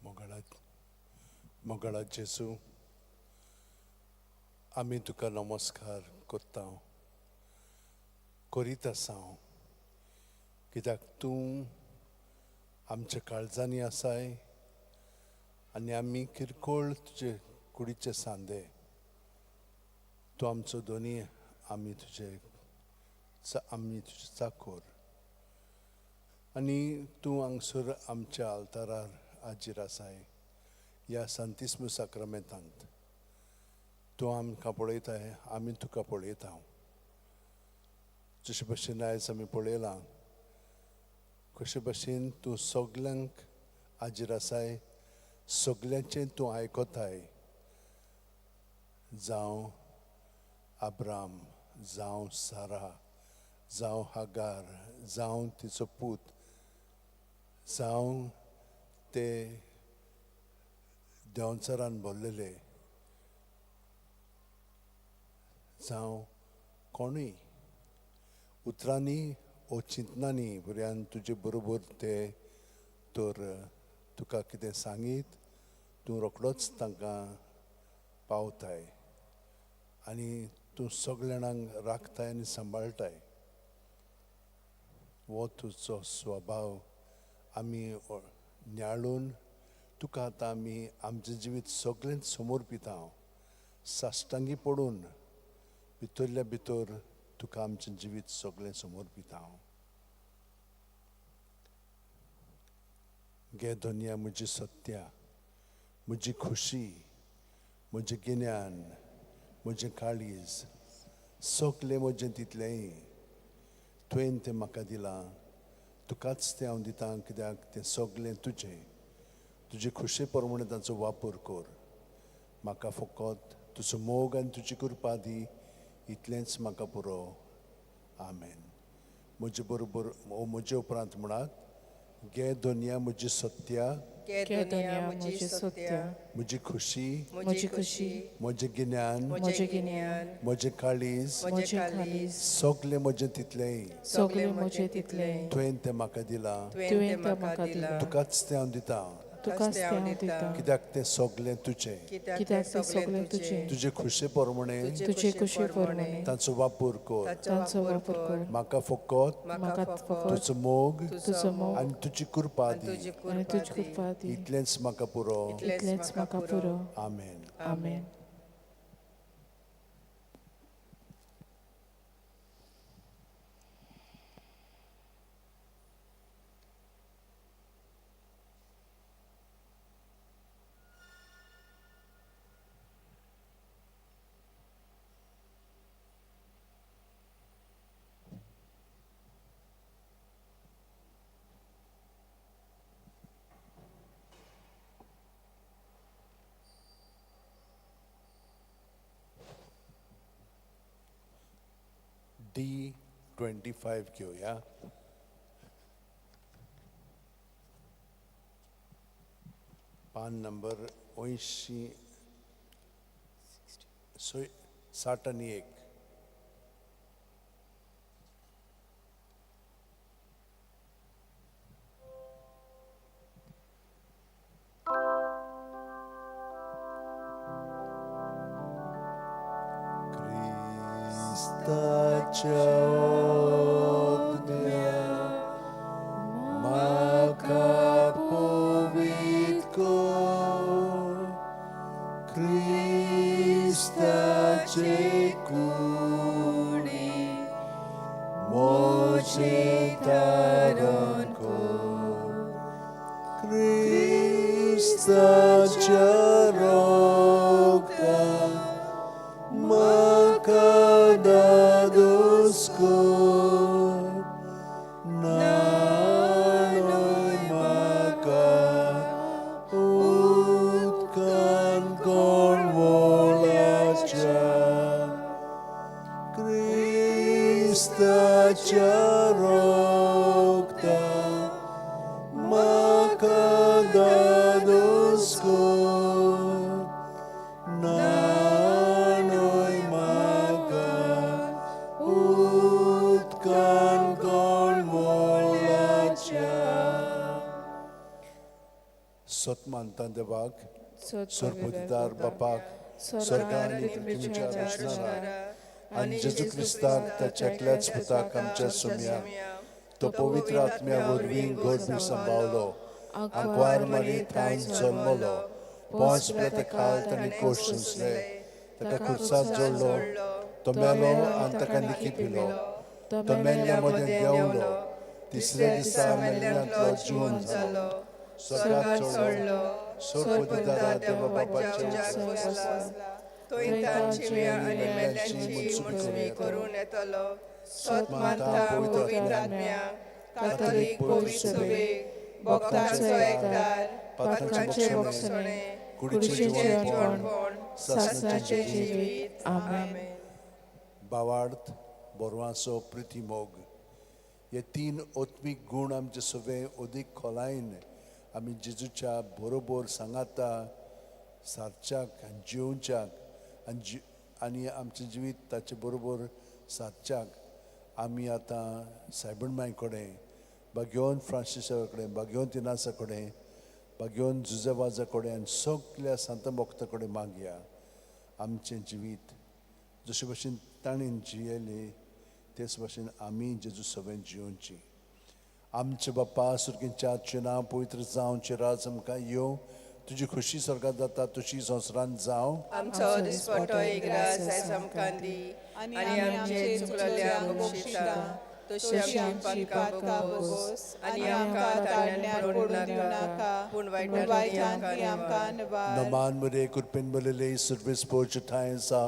मोगाळा जेजू, आमी तुका नमस्कार करता, करीत आसा, कित्याक तूं आमच्या काळजांनी आसाय आनी आमी किरकोळ तुजे कुडीचे सांदे. तूं आमचो दोनी, आमी तुजे चाकोर आनी तूं हांगसर आमच्या आल्तारार हाजीर आसाय. ह्या सांतिस्म साक्रामेंतांत तूं आमकां पळयताय, आमी तुका पळयता. जशे भशेन आयज आमी पळयलां कशे भशेन तूं सगल्यांक हाजीर आसाय, सगल्यांचें तूं आयकताय. जावं अब्राम, जावं सारा, जावं हागार, जावं तिचो पूत, जावं ते देंवचारान भरलेले, जावं कोणूय उतरांनी ओ चिंतनांनी भुरग्यान तुजे बरोबर ते तर तुका कितें सांगीत तूं रोखडोच तांकां पावताय आनी तूं सगळे जाणांक राखताय आनी सांबाळटाय. हो तुजो स्वभाव आमी न्याळून तुका आतां आमी आमचें जिवीत सगळेंच समर्पिता. साश्टांगी पडून भितरल्या भितर तुका आमचें जिवीत सगळें समर्पिता. गे दुनिया म्हजी सत्या, म्हजी खुशी, म्हजें गिन्यान, म्हजें काळीज, सगळें म्हजें तितलेंय तुवें तें म्हाका दिलां. तुकाच तें हांव दितां, कित्याक तें सगळें तुजें. तुजे खुशे प्रमाणे तांचो वापर कर. म्हाका फकत तुजो मोग आनी तुजी कृपा दी, इतलेंच म्हाका पुरो. आमेन. म्हजे बरोबर ओ म्हजे उपरांत म्हणात, गे दुनिया म्हजी सत्या, गे दुनिया म्हजी सत्या, म्हजी खुशी, म्हजी खुशी, म्हजें गिन्यान, म्हजें गिन्यान, म्हजें काळीज, म्हजें काळीज, सगळें म्हजें तितलेंय सगळें म्हजें तितलें तुवें तें म्हाका दिलां. तुवें तें म्हाका दिलां. तुकाच तें हांव दितां, तुकाच तें हांव दितां, कित्याक तें सगळें तुजें. कित्याक तें सगळें तुजें. तुजे खुशे प्रमाणे तुजे खुशे प्रमाणे तांचो वापर कर. तांचो वापर कर. म्हाका फकत म्हाका फकत तुजो मोग तुजो मोग आनी तुजी कृपा दी, आनी तुजी कृपा दी, इतलेंच म्हाका पुरो. इतलेंच म्हाका पुरो. आमेन. आमेन. D25 घेवया. पान नंबर 80, 60 आनी 1. क्रिस्ताच्या आज्ञा म्हाका पवित्र कर, क्रिस्ताचे कुडी म्हजें तारण कर, क्रिस्ताच्या रगतान म्हाका धादोस कर, न्हाणय म्हाका उदकान कळवळाच्या, क्रिस्ताच्या रगतान म्हाका धादोस कर, न्हाणय म्हाका उदकान कळवळाच्या. सत मानता देवाक, सरपतिदार बापाक, स्वर्गा आनी पृथ्वीच्या रचणाराक, आनी जेजू क्रिस्ताक ताच्या एकल्याच पुताक आमच्या सुम्या, तो पवित्र आत्म्या वरवीं गर्भी सांबावलो, आंकवार मारी थावन जल्मलो, पोंस खाल ताणें कोश सोंसले, ताका खुर्साक जोडलो, तो मेलो आनी ताका निकी पिलो, तो मेल्ल्या मदें देंवलो, तिसऱ्या दिसा मेल्ल्यांतलो जिवन जालो, स्वर्गाक चडलो, सरपतिदारा देवा बापाच्या बसला, थंय तांची आनी मेल्ल्यांची मुजमी करून येतलो. सत मानता पवित्र आत्म्याक, काथोलीक पवित्र सभेक, भक्तांचो एकदार, पातकांचे बक्षणे, कुडीचें जिवनपण, सासणाचें जिवीत. आमेन. भावार्थ, बरवाचो प्रिती मोग हे तीन आत्मीक गूण आमचे सगळे अदीक खोलायन आमी जेजूच्या बरोबर सांगाता सारच्याक आनी जिवच्याक आनी आनी आमचें जिवीत ताचे बरोबर सारच्याक आमी आतां सायबण माय कडेन, बागेवन फ्रांसिसा कडेन, बागेवन तिनासा कडेन, बागेवन जुजेवाजा कडेन आनी सगल्या संत भक्ता कडेन मागया आमचें जिवीत जशे भशेन ताणें जियेलें तेच भशेन आमी जेजू सगळें जियोवची. आमचे बाप्पा सुर्गींच्या तुजें नांव पवित्र जावचें, राज आमकां येवं, तुजी खुशी स्वर्गांत जाता तशी संवसारांत जावं. आमचो दिसपटो एक रास आयज आमकां दी, आनी आमचे चुकलेल्यांक बक्षिता तशी आमची पातकां बोगोस, आनी आमकां ताळण्यार पडूं दिवनाका, पूण वायटांतली आमकां निवार. नमान मरे कृपेन भरलेले सर्वेस पोरचे ठांय आसा,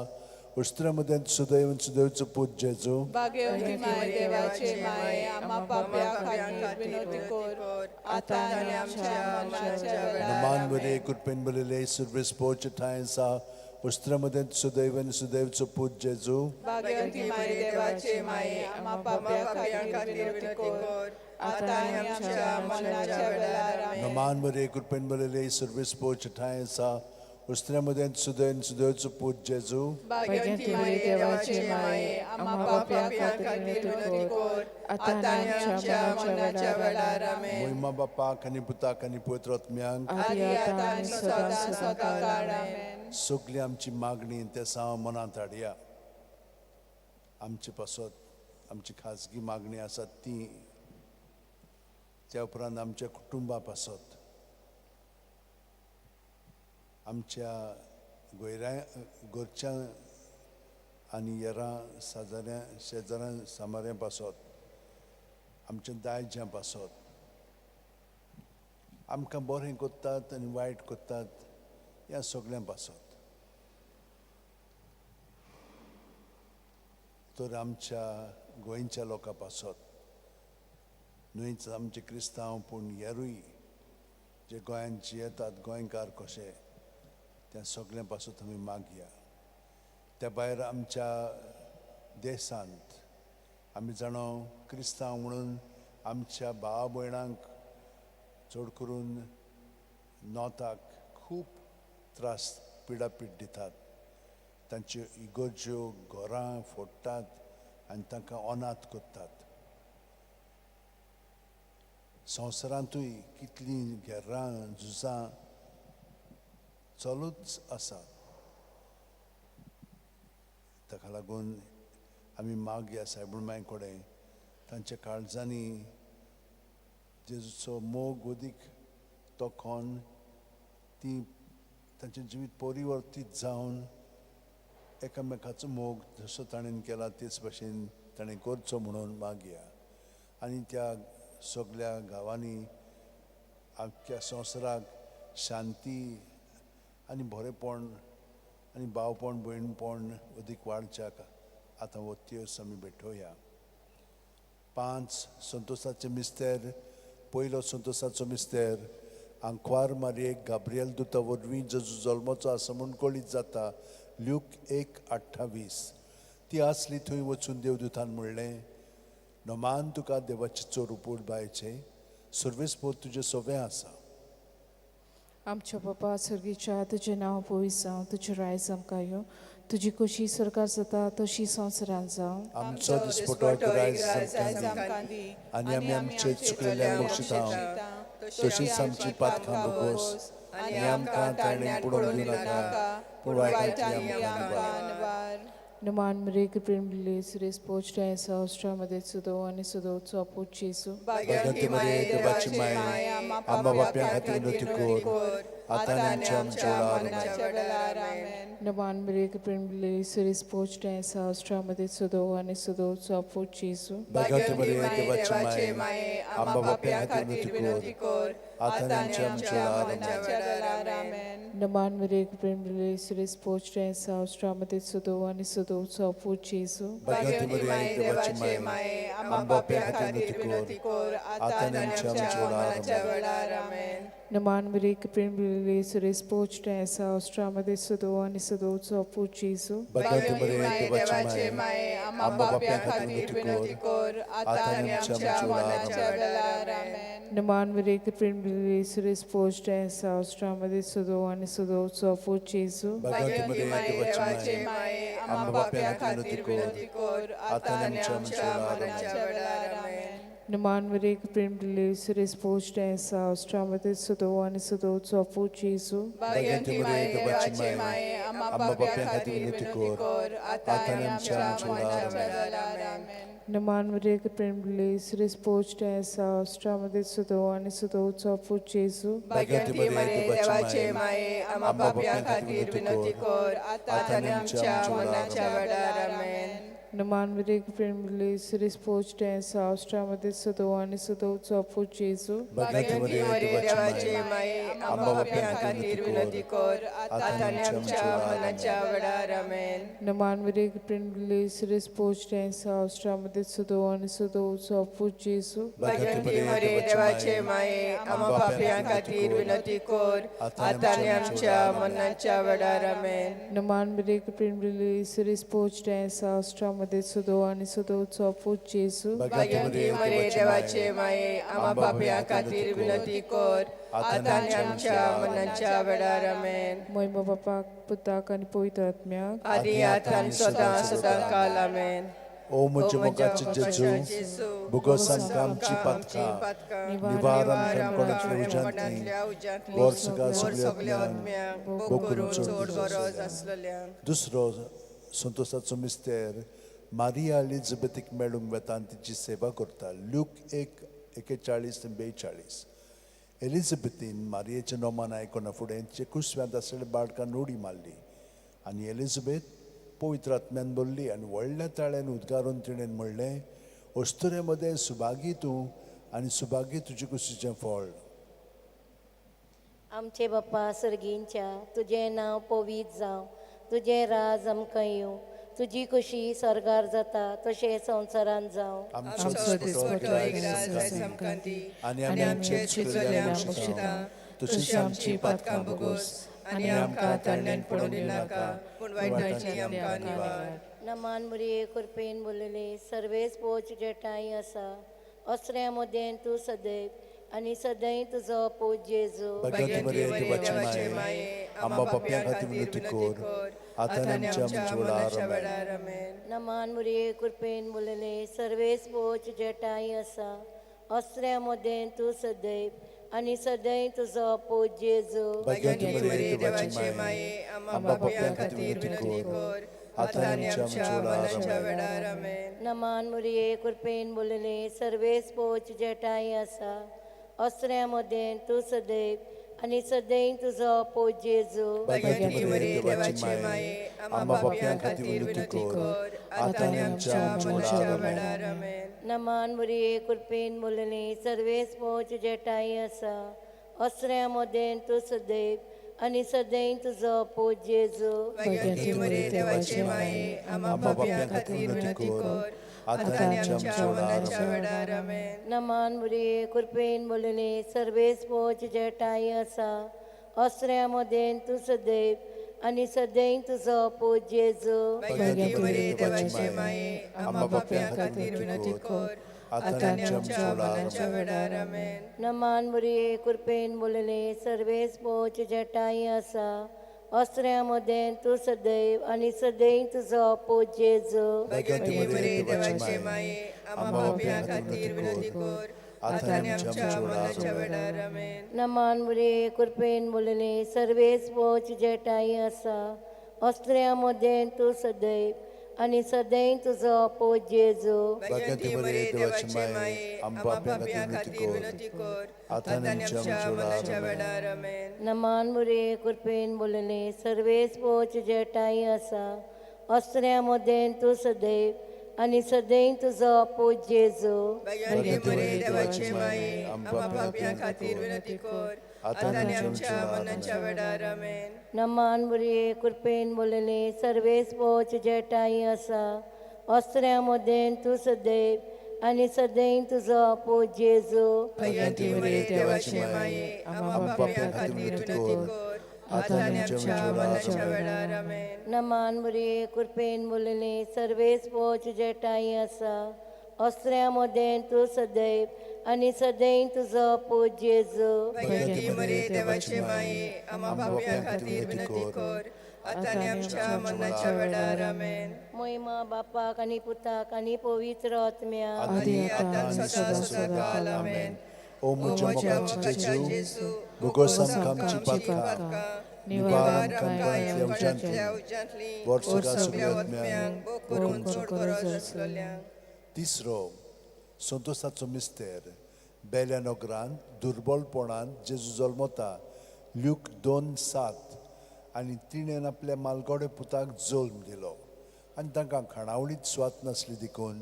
उस्त्रा मदें सुदैव सुदैवचो पूत जेजू. भाग्यवती माय, देवाचे माये, आम्हा पाप्या खातीर विनवती कर, आतां आनी आमच्या मरणाच्या वेळार. नमान मरे कृपेन भरलेले सर्वेस पोरचे ठांय आसा, उस्त्रा मदें सुदैव सुदैवचो पूत जेजू. भाग्यवती माय, देवाचे माये, आम्हा पाप्या खातीर विनवती कर, आतां आनी आमच्या मरणाच्या वेळार. आमेन. नमान मरे कृपेन भरलेले सर्वेस पोरचे ठांय आसा, उस्त्रा मदें सुदैव सुदैवचो पूत जेजू. भाग्यवती माय, देवाचे माये, आम्हा पाप्या खातीर विनवती कर, आतां आनी आमच्या मरणाच्या वेळार. आमेन. मोहिमा बापाक आनी पुताक आनी पवित्र आत्म्यांक, आदी आतां आनी सदां सदां काळ. आमेन. सगली आमची मागणी ते साव मनांत हाडया. आमचे पासत आमची खाजगी मागणी आसा ती, त्या उपरांत आमच्या कुटुंबा पासत, आमच्या गोयऱ्या घरच्या आनी येरां साजाऱ्यां शेजाऱ्यां सामाऱ्यां पासत, आमच्या दायज्यां पासत, आमकां बरें करतात आनी वायट करतात ह्या सगळ्यां पासत, तर आमच्या गोंयच्या लोकां पासत, न्हयच आमचे क्रिस्तांव पूण हेरूय जे गोंयांत जियेतात गोंयकार कशे त्या सगळ्यां पासत आमी मागया. त्या भायर आमच्या देशांत आमी जाणा क्रिस्तांव म्हणून आमच्या भाव भयणांक चड करून नॉर्थाक खूब त्रास पिडापीड दितात, तांच्यो इगर्ज्यो घरां फोडटात आनी तांकां अनाथ करतात. संवसारांतूय कितलीं गेर्रां झुजां चालूच आसात. ताका लागून आमी मागया सायबूण माय कडेन तांच्या काळजांनी जेजूचो मोग अदीक तोखोन ती तांचें जिवीत परिवर्तीत जावन एकामेकाचो मोग जसो ताणें केला तेच भशेन ताणें करचो म्हणून मागया. आनी त्या सगल्या गांवांनी आख्ख्या संवसाराक शांती आनी बरेपण आनी भावपण भयणपण अदीक वाडच्याक आतां हो तेवस आमी भेटोवया. 5 संतोसाचे मिस्तेर. पयलो संतोसाचो मिस्तेर, आंकवार मारयेक गाब्रियल दुता वरवीं जेजू जल्माचो आसा म्हूण कळीत जाता. ल्यूक 1:28. ती आसली थंय वचून देवदूतान म्हणलें, नमान तुका देवाचे चोर बायचे सर्वेस्पोर तुजें सवें आसा. आमच्या बापा स्वर्गीच्या, तुजें नांव पवित्र जावं, तुजें रायज आमकां येवं, तुजी खोशी स्वर्गार जाता तशी संवसारांत जावं. आमचो दिसपटो ग्रायज आमकां दी, आनी आमी आमचे चुकलेल्यांक बक्षिता तशीच आमची पातकां भोगोस आनी आमकां ताणें पडून दिवं नाका, पूण वायटांतली आमकां निवार. नमान मरिये, कृपेन भरिल्ली, सुरेस पोचटे संवसारामध्ये सुदो आणि सुदोचो आपूत जेजू. भाग्यवंती मरिये, देवाची माये, आम्हा पाप्यां खातीर विनंती कर, आतां आनी आमच्या मरणाच्या वेळार. आमेन. नमान मरिये, कृपेन भरिल्ली, सुरेस पोचटे संवसारामध्ये सुदो आणि सुदोचो आपूत जेजू. भाग्यवंती मरिये, देवाची माये, आम्हा पाप्यां खातीर विनंती कर, आतां आनी आमच्या मरणाच्या वेळार. आमेन. नमान मरिये, कृपेन भरिल्ली, सुरेस पोचटे संवसारामध्ये सुदो आणि सुदोचो आपूत जेजू. भाग्यवंती मरिये, देवाची माये, आम्हा पाप्यां खातीर विनंती कर, आतां आनी आमच्या मरणाच्या वेळार. आमेन. नमान मरिये, कृपेन भरिल्ली, सुरेस पोचटे संवसारामध्ये सुदो आणि सुदोचो आपूत जेजू. भाग्यवंती मरिये, देवाची माये, आम्हा पाप्यां खातीर विनंती कर, आतां आनी आमच्या मरणाच्या वेळार. आमेन. नमान मरिये, कृपेन भरिल्ली, सुरेस पोचटे संवसारामध्ये सुदो आणि सुदोचो आपूत जेजू. भाग्यवंती मरिये, देवाची माये, आम्हा पाप्यां खातीर विनंती कर, आतां आनी आमच्या मरणाच्या वेळार. आमेन. नमान मरिये, कृपेन भरिल्ली, सुरेस पोचटे संवसारामध्ये सुदो आणि सुदोचो आपूत जेजू. भाग्यवंती मरिये, देवाची माये, आम्हा पाप्यां खातीर विनंती कर, आतां आनी आमच्या मरणाच्या वेळार. आमेन. नमान मरिये, कृपेन भरिल्ली, सुरेस पोचटे संवसारामध्ये सुदो आणि सुदोचो आपूत जेजू. भाग्यवंती मरिये, देवाचे माये, आम्हा पाप्यां खातीर विनंती कर, आतां आनी आमच्या मरणाच्या वेळार. आमेन. नमान मरिये, कृपेन भरिल्ली, सुरेस पोचटे संवसारामध्ये सुदो आणि सुदोचो आपूत जेजू. भाग्यवंती मरिये, देवाची माये, आम्हा पाप्यां खातीर विनंती कर, आतां आनी आमच्या मरणाच्या वेळार. आमेन. नमान मरिये, कृपेन भरिल्ली, सुरेस पोचटे संवसारामध्ये सुदो आणि सुदोचो आपूत जेजू. भाग्यवंती मरिये, देवाचे माये, आम्हा पाप्यां खातीर विनंती कर, आतां आनी आमच्या मरणाच्या वेळार. आमेन. नमान मरिये, कृपेन भरिल्ली, सुरेस पोचटे संवसारामध्ये सुदो आणि सुदोचो आपूत जेजू. भाग्यवंती मरिये, देवाचे माये, आम्हा पाप्यां खातीर विनंती कर, आतां आनी आमच्या मरणाच्या वेळार. आमेन. महिमा बापाक, पुताक आनी पवित्र आत्म्याक, आदी आतां आनी सदां सदां काल. आमेन. ओ म्हज्या मोगाचे जेजू, भोगोस आमकां आमची पातकां, निवार आमकां कोणांतल्या उज्यांतली, वर सगळ्या आत्म्यांक, भोग करून चड गरज आसलेल्यांक. दुसरो संतोषाचो मिस्तेर, मारिया एलिझाबेथीक मेळूंक वेता आनी तिची सेवा करता. ल्यूक 1:41-42. एलिझाबेथीन मारियेचें नोमान आयकना फुडें तिचे कुसव्यांत आसलेल्या बाळकान उडी मारली आनी एलिझाबेथ पवित्र आत्म्यान भरली आनी व्हडल्या ताळ्यान उद्गारून तिणें म्हणलें, अस्तुरे मदें सुभागी तूं आनी सुभागी तुजे कुशीचें फळ. आमचे बाप्पा सर्गींच्या, तुजें नांव पवित्र जावं, तुजें राज आमकां येवं, तुजी खुशी स्वर्गार जाता तशें संवसारांत जावं. आमचो आमचो दिसपटो दिसपटो ग्रास आमकां आमकां दी दी आनी आमी आमचे चुकलेल्या बक्षिता तशीच आमची पातकां भोगोस आनी आमकां ताणण्यान पडून दिवनाका, पूण वायटांतली आमकां निवार. नमान मरिये, कृपेन बोलले, सर्वेस पोच तुजे ठांय आसा, असऱ्या मदें तूं सदैव आनी सदैव तुजो पूत जेजू. भाग्यवंती मरिये, देवाची माये, आम्हा पाप्यां खातीर विनंती कर, आतां आनी आमच्या मरणाच्या वेळार. आमेन. नमान मरिये, कृपेन बोलले, सर्वेस पोच तुजे ठांय आसा, असऱ्या मदें तूं सदैव आनी सदैव तुजो पूत जेजू. भाग्यवंती मरिये, देवाची माये, आम्हा पाप्यां खातीर विनंती कर, आतां आनी आमच्या मरणाच्या वेळार. आमेन. नमान मरिये, कृपेन बोलले, सर्वेस पोच तुजे ठांय आसा, असऱ्या मदें तूं सदैव आनी सदैव तुजो पूत जेजू. भाग्यवंती मरिये, देवाची माये, आम्हा पाप्यां खातीर विनंती कर, आतां आनी आमच्या मरणाच्या वेळार. आमेन. नमान मरिये, कृपेन बोलले, सर्वेस पोच तुजे ठांय आसा, असऱ्या मदें तूं सदैव आनी सदैव तुजो पूत जेजू. भाग्यवंती मरिये, देवाचे माये, आम्हा पाप्यां खातीर विनंती कर, आतां आतां आनी आमच्या आमच्या मरणाच्या वेळार. आमेन. नमान मरिये, कृपेन बोलले, सर्वेस पोच तुजे ठांय आसा, असऱ्या मदें तूं सदैव आनी सदैव तुजो पूत जेजू. भाग्यवंती मरिये, देवाचे माये, आम्हा पाप्यां खातीर विनंती कर, आतां आतां आनी आमच्या आमच्या मरणाच्या वेळार. आमेन. नमान मरिये, कृपेन बोलले, सर्वेस पोच तुजे ठांय आसा, असऱ्या मदें तूं सदैव आनी सदैव तुजो पूत जेजू. भाग्यवंती भाग्यवंती मरिये, मरिये, देवाची देवाचे माये, माये, आम्हा आम्हा पाप्यां पाप्यां खातीर खातीर विनंती विनंती कर, कर, आतां आनी आमच्या मरणाच्या वेळार. आमेन. नमान मुरे कृपेन बोलले सर्वेस पोच जेठाई आसा अस्त्र्या मदें तूं सदैव आनी सदैव तुजो पूत जेजू. भाग्यवंती मरिये देवाची माये, आमकां पापयां खातीर विनंती कर, आतां आनी आमच्या मरणाच्या वेळार. आमेन. नमान मुरे कृपेन बोलले सर्वेस पोच जेठाई आसा अस्त्र्या मदें तूं सदैव आनी सदैव तुजो पूत जेजू. भाग्यवंती मरिये देवाची माये, आमकां पापयां खातीर विनंती कर, आतां आनी आमच्या मरणाच्या वेळार. आमेन. नमान मुरे कृपेन बोलले सर्वेस पोच जेठाई आसा अस्त्र्या मदें तूं सदैव आनी सदैव तुजो पूत जेजू. भाग्यवंती मरिये देवाची माये, आमकां पापयां खातीर विनंती कर, आतां आनी आमच्या मरणाच्या वेळार. आमेन. नमान मुरे कृपेन बोलले सर्वेस पोच जेठाई आसा अस्त्र्या मदें तूं सदैव आनी सदैव तुजो पूत जेजू. भाग्यवंती मरिये देवाची माये, आमकां पापयां खातीर विनंती कर, आतां आनी आमच्या मरणाच्या वेळार. आमेन. मोहिमा बापाक आनी पुताक आनी पवित्र आत्म्याक. आनी आतां सदां सदां काल. आमेन. ओ म्हज्या मोगाचे जेजू, भोगोस आमकां आमची पातकां, निवार आमकां कणकांतल्या उज्यांतली, वर्सुका सगळ्या आत्म्यांक, भोग करून चड गरज आसलेल्यांक. तिसरो संतोसाचो मिस्तेर, बेल्या नगरांत दुर्बलपणांत जेजू जल्मता, ल्यूक 2:7. आनी तिणें आपल्या मालगोडे पुताक जल्म दिलो आनी तांकां खाणावळींत सुवात नासली देखून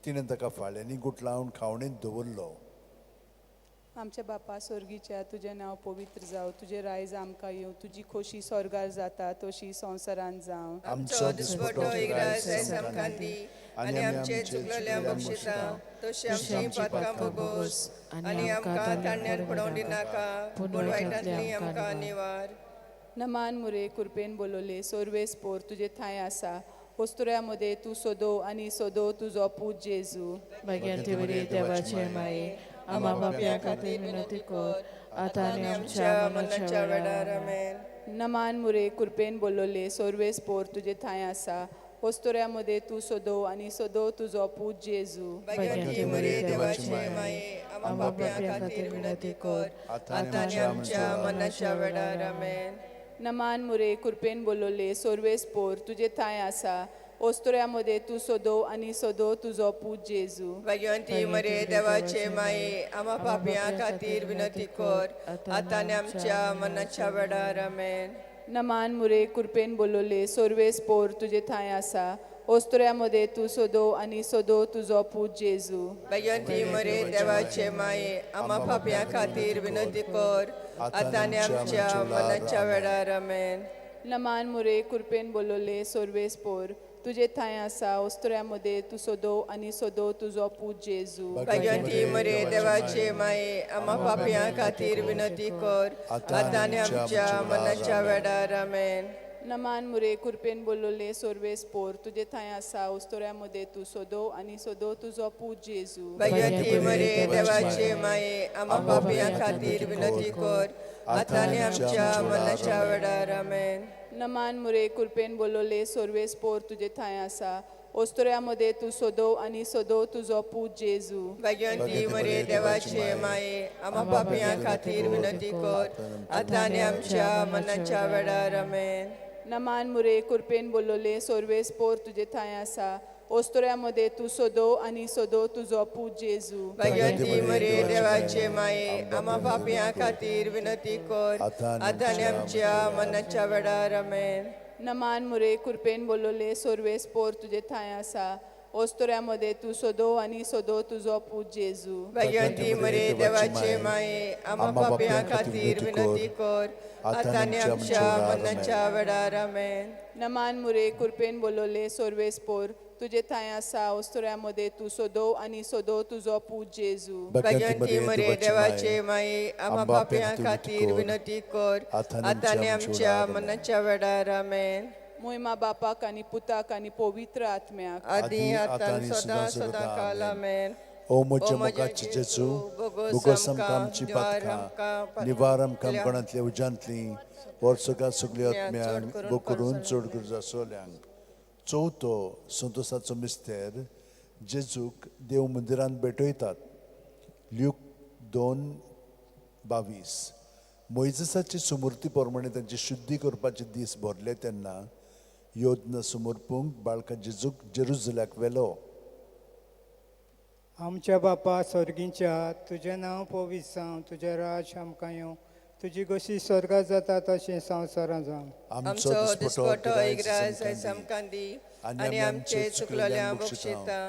तिणें ताका फाळ्यांनी गुटलावन खावणेंत दवरलो. आमच्या बापा स्वर्गीच्या, तुजें नांव पवित्र जावं, तुजें रायज आमकां येवं, तुजी खोशी स्वर्गार जाता तशी संवसारांत जावं. आमचो दिसपटो इग्रास आयज आमकां दी आनी आमचे चुकलेल्या बक्षिसां तशी आमची पातकां भोगोस आनी आमकां ताणण्यान पडोवंक दिनाका, पूण वायटांतली आमकां निवार. नमान मुरे कृपेन बोलवले, सोर्वेस पोर तुजे ठांय आसा, वस्तुऱ्या मदें तूं सोदो आनी सोदो तुजो पूत जेजू. भाग्यांती बरी देवाचे माये, आम्हा पापयां खातीर विनंती कर, आतां आनी आमच्या मरणाच्या वेळार. आमेन. नमान मुरे कृपेन बोलवले, सोर्वेस पोर तुजे ठांय आसा, वस्तुऱ्या मदें तूं सोदो आनी सोदो तुजो पूत जेजू. भाग्यवंती मरिये देवाचे माये, आम्हा पापयां खातीर विनंती कर, आतां आनी आमच्या मरणाच्या वेळार. आमेन. नमान मुरे कृपेन बोलवले, सोर्वेस पोर तुजे ठांय आसा, वस्तुऱ्या मदें तूं सोदो आनी सोदो तुजो पूत जेजू. भाग्यवंती मरिये देवाचे माये, आम्हा पापयां खातीर विनंती कर, आतां आनी आमच्या मरणाच्या वेळार. आमेन. नमान मुरे कृपेन बोलवले, सोर्वेस पोर तुजे ठांय आसा, वस्तुऱ्या मदें तूं सोदो आनी सोदो तुजो पूत जेजू. भाग्यवंती मरिये देवाचे माये, आम्हा पापयां खातीर विनंती कर, आतां आनी आमच्या मरणाच्या वेळार. आमेन. नमान मुरे कृपेन बोलवले, सोर्वेस पोर तुजे ठांय आसा, वस्तुऱ्या मदें तूं सोदो आनी सोदो तुजो पूत जेजू. भाग्यवंती मरिये देवाचे माये, आम्हा पापयां खातीर विनंती कर, आतां आनी आमच्या मरणाच्या वेळार. आमेन. नमान मुरे कृपेन बोलवले, सोर्वेस पोर तुजे ठांय आसा, वस्तुऱ्या मदें तूं सोदो आनी सोदो तुजो पूत जेजू. भाग्यवंती मरिये देवाचे माये, आम्हा पापयां खातीर विनंती कर, आतां आनी आमच्या मरणाच्या वेळार. आमेन. नमान मुरे कृपेन बोलवले, सोर्वेस पोर तुजे ठांय आसा, वस्तुऱ्या मदें तूं सोदो आनी सोदो तुजो पूत जेजू. भाग्यवंती मरिये देवाचे माये, आम्हा पापयां खातीर विनंती कर, आतां आनी आमच्या मरणाच्या वेळार. आमेन. नमान मुरे कृपेन बोलवले, सोर्वेस पोर तुजे ठांय आसा, वस्तुऱ्या मदें तूं सोदो आनी सोदो तुजो पूत जेजू. भाग्यवंती मरिये देवाचे माये, आम्हा पापयां खातीर विनंती कर, आतां आनी आमच्या मरणाच्या वेळार. आमेन. नमान मुरे कृपेन बोलवले, सोर्वेस पोर तुजे ठांय आसा, वस्तुऱ्या मदें तूं सोदो आनी सोदो तुजो पूत जेजू. भाग्यवंती मरिये देवाचे माये, आम्हा पापयां खातीर विनंती कर, आतां आनी आमच्या मरणाच्या वेळार. आमेन. नमान मुरे कृपेन बोलवले, सोर्वेस पोर तुजे ठांय आसा, वस्तुऱ्या मदें तूं सोदो आनी सोदो तुजो पूत जेजू. भाग्यवंती मरिये देवाचे माये, आम्हा पापयां खातीर विनंती कर, आतां आनी आमच्या मरणाच्या वेळार. आमेन. मोहिमा बापाक आनी पुताक आनी पवित्र आत्म्याक. आदी आतां सदां सदां काल. आमेन. ओ म्हज्या मोगाचे जेजू, भोगोस आमकां आमची पातकां, निवार आमकां गणांतल्या उज्यांतली, वर्सुका सगळ्या आत्म्यांक, भोग करून चड गरज आसलेल्यांक. चवथो संतोसाचो मिस्तेर, जेजूक देव मंदिरांत भेटयतात, ल्यूक 2:22. मोयजसाची सुमूर्ती प्रमाणे तांची शुद्धी करपाचे दीस भरले तेन्ना योद्न समर्पूंक बाळका जेजूक जेरुजल्याक व्हेलो. आमच्या बापा स्वर्गींच्या, तुजें नांव पवित्र जावं, तुजें राज आमकां येवं, तुजी गोशी स्वर्गात जाता तशें संवसारांत जावं. आमचो दिसपटो इग्रास आयज आमकां दी आनी आमचे चुकलेल्या बक्षिता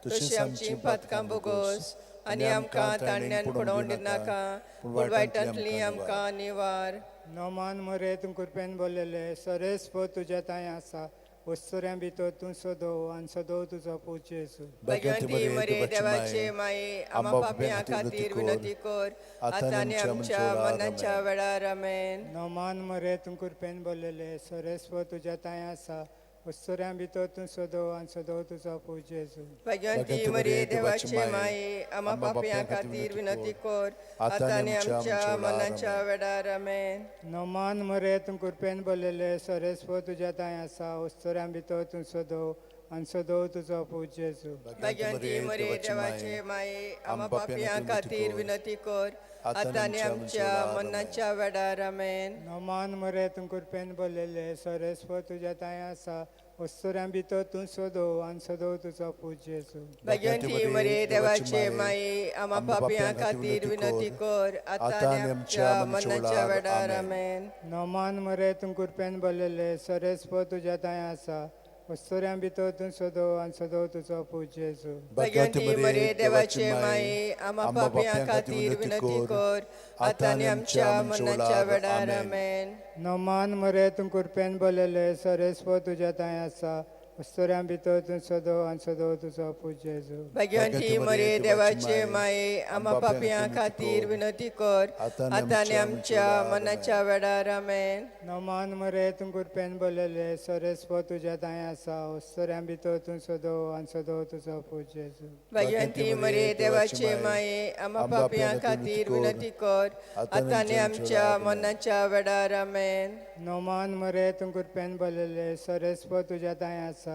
तशी आमची पातकां बोगोस आनी आमकां ताणण्यान पडोवन दिनाका, पूण वायटांतली आमकां निवार. नोमान मरे तूं कृपेन बोल्लेले, सरेस पो तुज्या तांय आसा, वस्तुऱ्यां भितर तूं सदो आनी सदो तुजो पूत जेजू. भाग्यवंती मरे देवाचे माये, आमा पापयां खातीर विनंती कर, आतां आनी आमच्या मरणाच्या वेळार. आमेन. नोमान मरे तूं कृपेन बोल्लेले, सरेस पो तुज्या तांय आसा, वस्तुऱ्यां भितर तूं सदो आनी सदो तुजो पूत जेजू. भाग्यवंती मरे देवाचे माये, आमा पापयां खातीर विनंती कर, आतां आनी आमच्या मरणाच्या वेळार. आमेन. नोमान मरे तूं कृपेन बोल्लेले, सरेस पो तुज्या तांय आसा, वस्तुऱ्यां भितर तूं सदो आनी सदो तुजो पूत जेजू. भाग्यवंती मरे देवाचे माये, आमा पापयां खातीर विनंती कर, आतां आनी आमच्या मरणाच्या वेळार. आमेन. नोमान मरे तूं कृपेन बोल्लेले, सरेस पो तुज्या तांय आसा, वस्तुऱ्यां भितर तूं सदो आनी सदो तुजो पूत जेजू. भाग्यवंती मरे देवाचे माये, आमा पापयां खातीर विनंती कर, आतां आनी आमच्या मरणाच्या वेळार. आमेन. नोमान मरे तूं कृपेन बोल्लेले, सरेस पो तुज्या तांय आसा, वस्तुऱ्यां भितर तूं सदो आनी सदो तुजो पूत जेजू. भाग्यवंती मरे देवाचे माये, आमा पापयां खातीर विनंती कर, आतां आनी आमच्या मरणाच्या वेळार. आमेन. नोमान मरे तूं कृपेन बोल्लेले, सरेस पो तुज्या तांय आसा, वस्तुऱ्यां भितर तूं सदो आनी सदो तुजो पूत जेजू. भाग्यवंती मरे देवाचे माये, आमा पापयां खातीर विनंती कर, आतां आनी आमच्या मरणाच्या वेळार. आमेन. नोमान मरे तूं कृपेन बोल्लेले, सरेस पो तुज्या तांय आसा, वस्तुऱ्यां भितर तूं सदो आनी सदो तुजो पूत जेजू. भाग्यवंती मरे देवाचे माये, आमा पापयां खातीर विनंती कर, आतां आनी आमच्या मरणाच्या वेळार. आमेन. नोमान मरे तूं कृपेन बोल्लेले, सरेस पो तुज्या तांय आसा,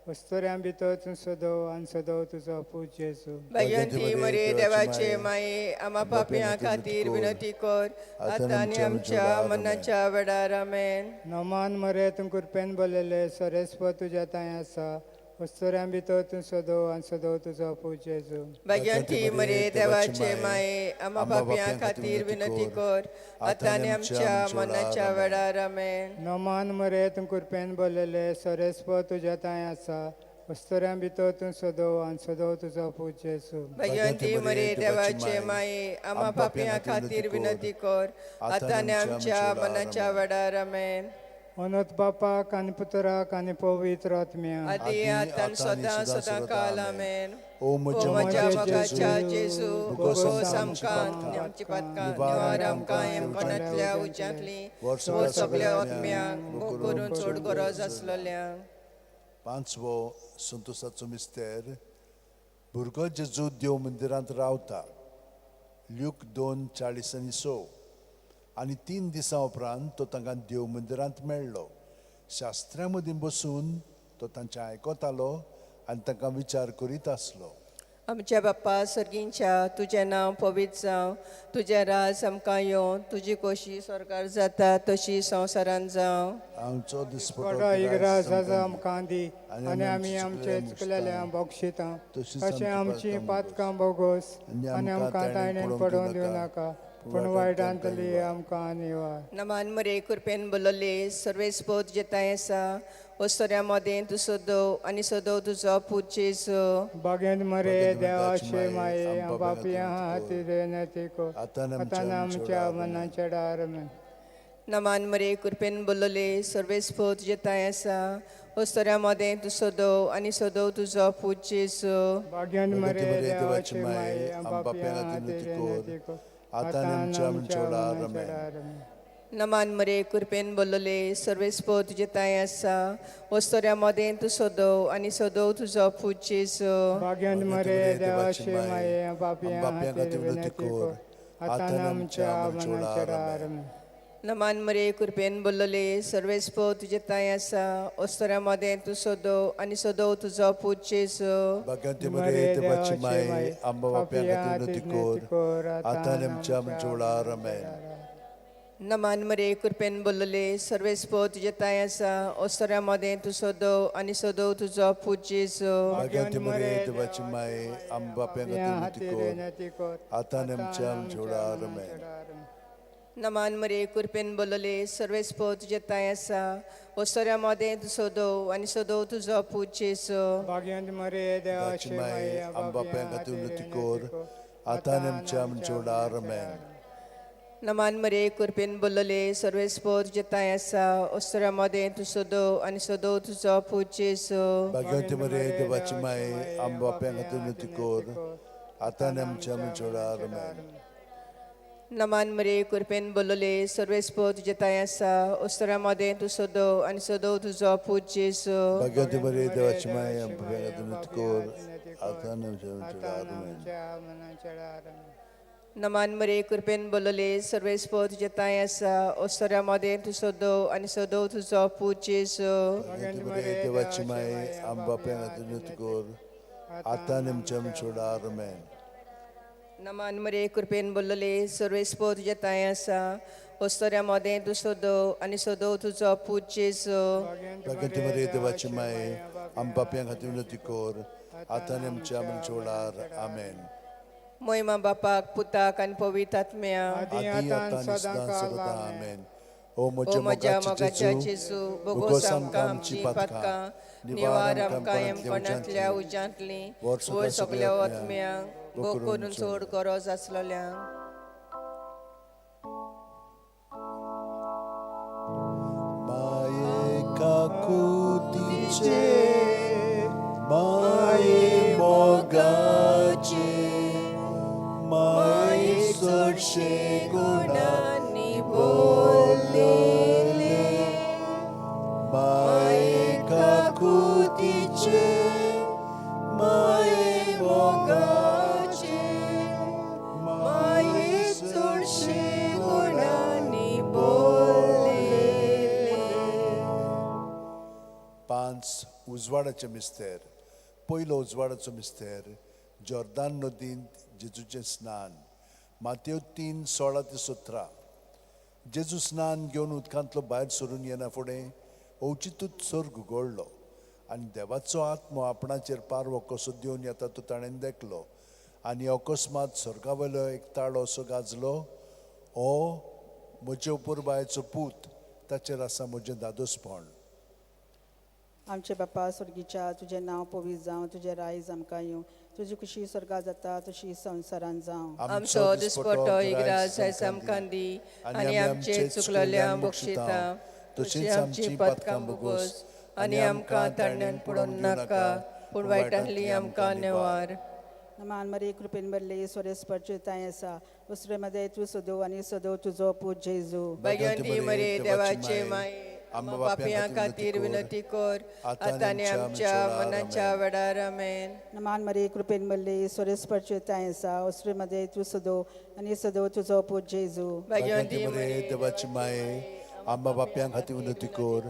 वस्तुऱ्यां भितर तूं सदो आनी सदो तुजो पूत जेजू. भाग्यवंती मरे देवाचे माये, आमा पापयां खातीर विनंती कर, आतां आनी आमच्या मरणाच्या वेळार. आमेन. नोमान मरे तूं कृपेन बोल्लेले, सरेस पो तुज्या तांय आसा, वस्तुऱ्यां भितर तूं सदो आनी सदो तुजो पूत जेजू. भाग्यवंती मरे देवाचे माये, आमा पापयां खातीर विनंती कर, आतां आनी आमच्या मरणाच्या वेळार. आमेन. नोमान मरे तूं कृपेन बोल्लेले, सरेस पो तुज्या तांय आसा, वस्तुऱ्यां भितर तूं सदो आनी सदो तुजो पूत जेजू. भाग्यवंती मरे देवाचे माये, आमा पापयां खातीर विनंती कर, आतां आनी आमच्या मरणाच्या वेळार. आमेन. अनंत बापाक आनी पुत्राक आनी पवित्र आत्म्याक. आदी आतां सदां सदां काल. आमेन. ओ ओ म्हज्या म्हज्या मोगाच्या मोगाच्या जेजू, बोगोस आमकां आमची पातकां निवार, आमकां हेमकोणांतल्या उज्यांतली वर सगल्या आत्म्यांक, भोग करून चड गरज आसलेल्यांक. पांचवो संतोसाचो मिस्तेर, भुरगो जेजू देव मंदिरांत रावता. ल्यूक 2:46. आनी 3 दिसां उपरांत तो तांकां देव मंदिरांत मेळ्ळो. शास्त्र्यां मदीं बसून तो तांचें आयकतालो आनी तांकां विचार करीत आसलो. आमच्या बाप्पा सर्गींच्या, तुजें नांव पवित्र जावं, तुजें राज आमकां येवं, तुजी खोशी स्वर्गार जाता तशी संवसारांत जावं. आमचो दिसपटो पडो इग्रास आसा आमकां दी आनी आमी आमचे चुकलेल्या बक्षिता तशें आमची पातकां बोगोस आनी आमकां ताणें पडोवन दिवं नाका, पूण वायटांतली आमकां निवार. नमान मरे कृपेन बोलले, सर्वेस पोत जेताय आसा, वस्तुऱ्या मदें तूं सदो आनी सदो तुजो पूत जेजू. बागेंत मरे देवाचे माये, बापया खातीर विनंती कर, आतां आमच्या मनाच्या डार. नमान मरे कृपेन बोलले, सर्वेस पोत जेताय आसा, वस्तुऱ्या मदें तूं सदो आनी सदो तुजो पूत जेजू. बागेंत मरे देवाचे माये, बापया खातीर विनंती कर, आतां आमच्या मनाच्या डार. नमान मरे कृपेन बोलले, सर्वेस पोत तुजें आसा, वस्तुऱ्या मदें तूं सदो आनी सदो तुजो पूत जेजू. बागेंत मरे देवाचे माये, बापया खातीर विनंती कर, आतां आमच्या मनाच्या डार. नमान मरे कृपेन बोल्लोले सर्वेस्पो तुजे तांय आसा ओस्तोऱ्या मदें तूं सोदो आनी सोदो तुजो पूत जेजू. भाग्यवंती मरिये देवाची माय, आमच्या पाप्यां खातीर विनवती कर, आतां आनी आमच्या मरणाच्या वेळार. आमेन. नमान मरे कृपेन बोल्लोले सर्वेस्पो तुजे तांय आसा ओस्तोऱ्या मदें तूं सोदो आनी सोदो तुजो पूत जेजू. भाग्यवंती मरिये देवाची माय, आमच्या पाप्यां खातीर विनवती कर, आतां आनी आमच्या मरणाच्या वेळार. आमेन. नमान मरे कृपेन बोल्लोले सर्वेस्पो तुजे तांय आसा ओस्तोऱ्या मदें तूं सोदो आनी सोदो तुजो पूत जेजू. भाग्यवंत मरिये देवाची देवाची माय, माय, आमच्या पाप्यां खातीर विनवती कर, आतां आनी आमच्या मरणाच्या वेळार. आमेन. नमान मरे कृपेन बोल्लोले सर्वेस्पो तुजे तांय आसा ओस्तोऱ्या मदें तूं सोदो आनी सोदो तुजो पूत जेजू. भाग्यवंती मरिये देवाची माय, आमच्या पाप्यां खातीर विनवती कर, आतां आनी आमच्या मरणाच्या वेळार. आमेन. नमान मरे कृपेन बोल्लोले सर्वेस्पो तुजे तांय आसा ओस्तोऱ्या मदें तूं सोदो आनी सोदो तुजो पूत जेजू. भाग्यवंती मरिये देवाची माय, आमच्या पाप्यां खातीर विनवती कर, आतां आनी आमच्या मरणाच्या वेळार. आमेन. नमान मरे कृपेन बोल्लोले सर्वेस्पो तुजे तांय आसा ओस्तोऱ्या मदें तूं सोदो आनी सोदो तुजो पूत जेजू. भाग्यवंती मरिये देवाची माय, आमच्या पाप्यां खातीर विनवती कर, आतां आनी आमच्या मरणाच्या वेळार. आमेन. नमान मरे कृपेन बोल्लोले सर्वेस्पो तुजे तांय आसा ओस्तोऱ्या मदें तूं सोदो आनी सोदो तुजो पूत जेजू. भाग्यवंती मरिये देवाची माय, आमच्या पाप्यां खातीर विनवती कर, आतां आनी आमच्या मरणाच्या वेळार. आमेन. मोहिमा बापाक पुताक आनी पवित्र आत्म्या. आदी आदी आतां आतां सदां सदां काल. सर्वदा. आमेन. आमेन. ओ ओ म्हज्या म्हज्या मोगाचे मोगाच्या जेजू, जेजू, बोगोस बोगोस आमकां आमकां आमची आमची पातकां, पातकां, निवार निवार आमकां आमकां यमकणांतल्या यमकणांतल्या उज्यांतली, वर वयर सगळ्या सगल्या आत्म्यांक, आत्म्यांक, भोग करून चड गरज आसलेल्यांक. माये काकुतीचे, माये मोगाचे, माये चडशे गुणांनी बोललेले, माये काकुतीचे, माये मोगाचे, माये चडशे गुणांनी बोललेले. पांच उजवाडाचे मिस्तेर. पयलो उजवाडाचो मिस्तेर, जॉर्दान नदींत जेजूचें स्नान. मातेव 3:16 ते 17. जेजू स्नान घेवन उदकांतलो भायर सरून येना फुडें अवचितूच सर्ग उगडलो आनी देवाचो आत्मो आपणाचेर पारवो कसो देवन येता तो ताणें देखलो. आनी अकस्मात स्वर्गा वयलो एक ताळो असो गाजलो, हो म्हजे अपुरबायेचो पूत, ताचेर आसा म्हजें दादोसपण. आमचे बापा स्वर्गीच्या, तुजें नांव पवित्र जावं, तुजें रायज आमकां येवं, तुजी खुशी स्वर्गा जाता तशी संवसारान जावं. आमचो दिसपट्टो इग्रास आयज आमकां दी आनी आमचे चुकलेल्यांक बक्षिता तशी आमची पातकां बोगोस आनी आमकां ताणण्यान पडून नाका, पूण वायटांतली आमकां नेवार. नमान मरी, कृपेन भरले, स्वरेस्पर्चे तांय आसा, दुसरे मध्ये तूं सदो आनी सदो तुजो पूत जेजू. भाग्यवंती मरे देवाचे माये, आमच्या पापयां खातीर विनंती कर, आतां आनी आमच्या मनाच्या वेळार. आमेन. नमान मरी, कृपेन भरले, स्वरेस्पर्चे तांय आसा, दुसरे मध्ये तूं सदो आनी सदो तुजो पूत जेजू. भाग्यवंती मरिये देवाची माये, आमच्या पापयां खातीर विनंती कर,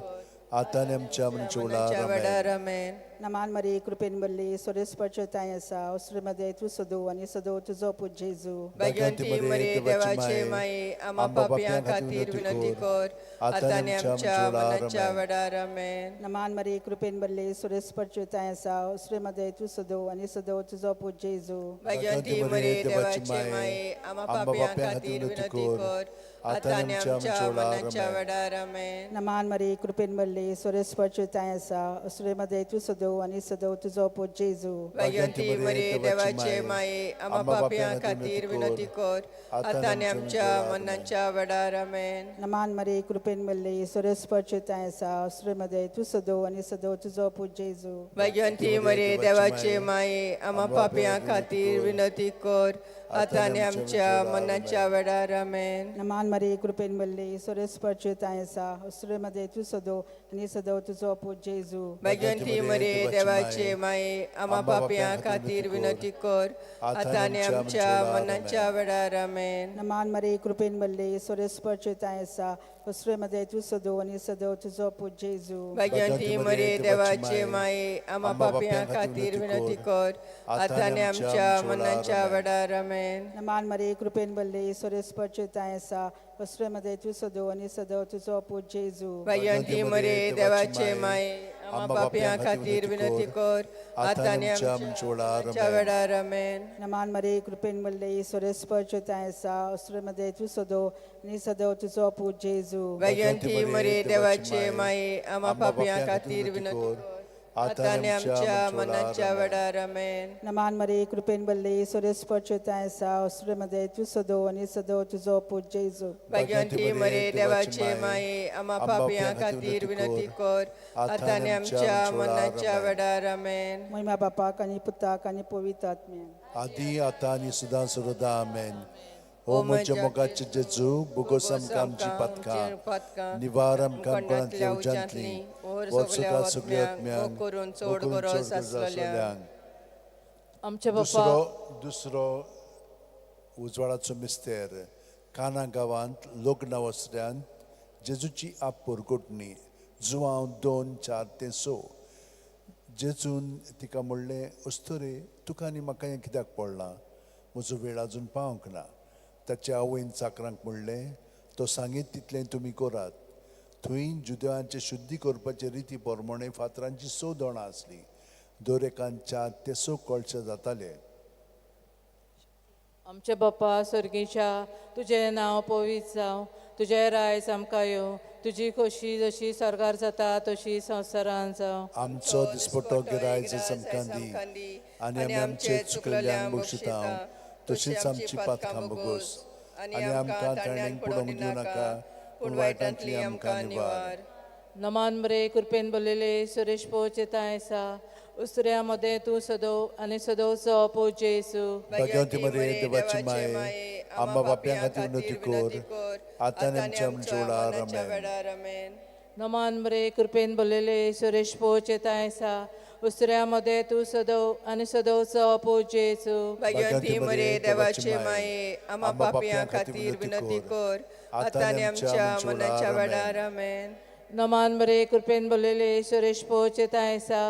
आतां आनी आमच्या मरणाच्या मनाच्या वेळार. वेळार. आमेन. आमेन. नमान मरी, कृपेन भरले, स्वरेस्पर्चे तांय आसा, दुसरे मध्ये तूं सदो आनी सदो तुजो पूत जेजू. भाग्यवंती मरिये देवाचे माये, आमच्या पापयां खातीर विनंती कर, आतां आनी आमच्या मनाच्या वेळार. आमेन. नमान मरी, कृपेन भरले, स्वरेस्पर्चे तांय आसा, दुसरे मध्ये तूं सदो आनी सदो तुजो पूत जेजू. भाग्यवंती मरिये देवाचे माये, आमच्या पापयां खातीर विनंती कर, आतां आनी आमच्या मनाच्या वेळार. आमेन. नमान मरी, कृपेन भरले, स्वरेस्पर्चे तांय आसा, दुसरे मध्ये तूं सदो आनी सदो तुजो पूत जेजू. भाग्यवंती मरिये देवाचे माये, आमच्या पापयां खातीर विनंती कर, आतां आनी आमच्या मनाच्या वेळार. आमेन. नमान मरी, कृपेन भरले, स्वरेस्पर्चे तांय आसा, दुसरे मध्ये तूं सदो आनी सदो तुजो पूत जेजू. भाग्यवंती मरिये देवाचे माये, आमच्या पापयां खातीर विनंती कर, आतां आनी आमच्या मरणाच्या वेळार आमेन. नमान मरे कृपेन भरले, सोरेस्परचे ताय आसा, अस्तुरे मध्ये तूं सदो आनी सदो तुजो पूत जेजू. भाग्यवंती मरे देवाचे माये, आमा पापयां खातीर विनंती कर, आतां आनी आमच्या मरणाच्या वेळार आमेन. नमान मरे कृपेन भरले, सोरेस्परचे ताय आसा, अस्तुरे मध्ये तूं सदो आनी सदो तुजो पूत जेजू. भाग्यवंती मरे देवाचे माये, आमा पापयां खातीर विनंती कर, आतां आनी आमच्या मरणाच्या वेळार आमेन. नमान मरे कृपेन भरले, सोरेस्परचे ताय आसा, अस्तुरे मध्ये तूं सदो आनी सदो तुजो पूत जेजू. भाग्यवंती मरे देवाचे माये, आमा पापयां खातीर विनंती कर, आतां आनी आमच्या मरणाच्या वेळार आमेन. नमान मरे कृपेन भरले, सोरेस्परचे ताय आसा, अस्तुरे मध्ये तूं सदो आनी सदो तुजो पूत जेजू. भाग्यवंती मरे देवाचे माये, आमा पापयां खातीर विनंती कर, आतां आनी आमच्या मरणाच्या वेळार आमेन. नमान मरे कृपेन भरले, सोरेस्परचे ताय आसा, अस्तुरे मध्ये तूं सदो आनी सदो तुजो पूत जेजू. भाग्यवंती मरे देवाचे माये, आमा पापयां खातीर विनंती कर, आतां आनी आमच्या मरणाच्या वेळार आमेन. महिमा बापाक आनी पुताक आनी पवित्र आत्म्याक. आदी आतां आनी सदां सर्वदा आमेन. ओ म्हज्या मोगाचे जेजू, बोगोस आमकां आमची पातकां, निवार आमकां कोणांतल्या उज्यांतली, वर्सुका सगळ्या आत्म्यांक, करून चड गरज आसलेल्यांक. आमच्या बापा दुसरो उजवाडाचो मिस्तेर. काना गांवांत लग्न वसऱ्यांत जेजूची आप परगटणी. जुवांव 2, 4 ते 6. जेजून तिका म्हणलें, अस्तुरे, तुका आनी म्हाका हें कित्याक पडलां? म्हजो वेळ आजून पावंक ना. ताच्या आवयन चाकरांक म्हणलें, तो सांगीत तितलें तुमी करात. थंय जुदेवांचे शुद्धी करपाचे रिती प्रमाणे फातरांची 6 दोणां आसलीं. दर एकान 4 ते 6 कळशे जाताले. आमच्या बापा सर्गीच्या, तुजें नांव पवित्र जावं, तुजें रायज आमकां येवं, तुजी खोशी जशी स्वर्गार जाता तशी संवसारान जावं. आमचो दिसपट्टो गिरायज आमकां दी आनी आमी आमचे चुकलेल्यांक बक्षिता तशीच आमची पातकां बोगोस आनी आमकां ताणें पडोवंक दिवं नाका, पूण वायटांतली आमकां निवार. नमान मरे कृपेन भरलेले, सुरेश पोचेता आसा, उसऱ्या मदें तूं सदो आनी सदोचो पूत जेजू. भाग्यवंती मरे देवाची माये, आंबा बाप्यां खातीर विनवती कर, आतां आनी आमच्या मरणाच्या वेळार आमेन. नमान मरे कृपेन भरलेले, सुरेश पोचेता आसा, उसऱ्या मदें तूं सदो आनी सदोचो पूत जेजू. भाग्यवंती मरे देवाचे माये, आम्हा पापयां खातीर विनंती कर, आतां आनी आमच्या मरणाच्या वेळार आमेन. नमान मरे कृपेन भरलेले, सुरेश पोचेता आसा,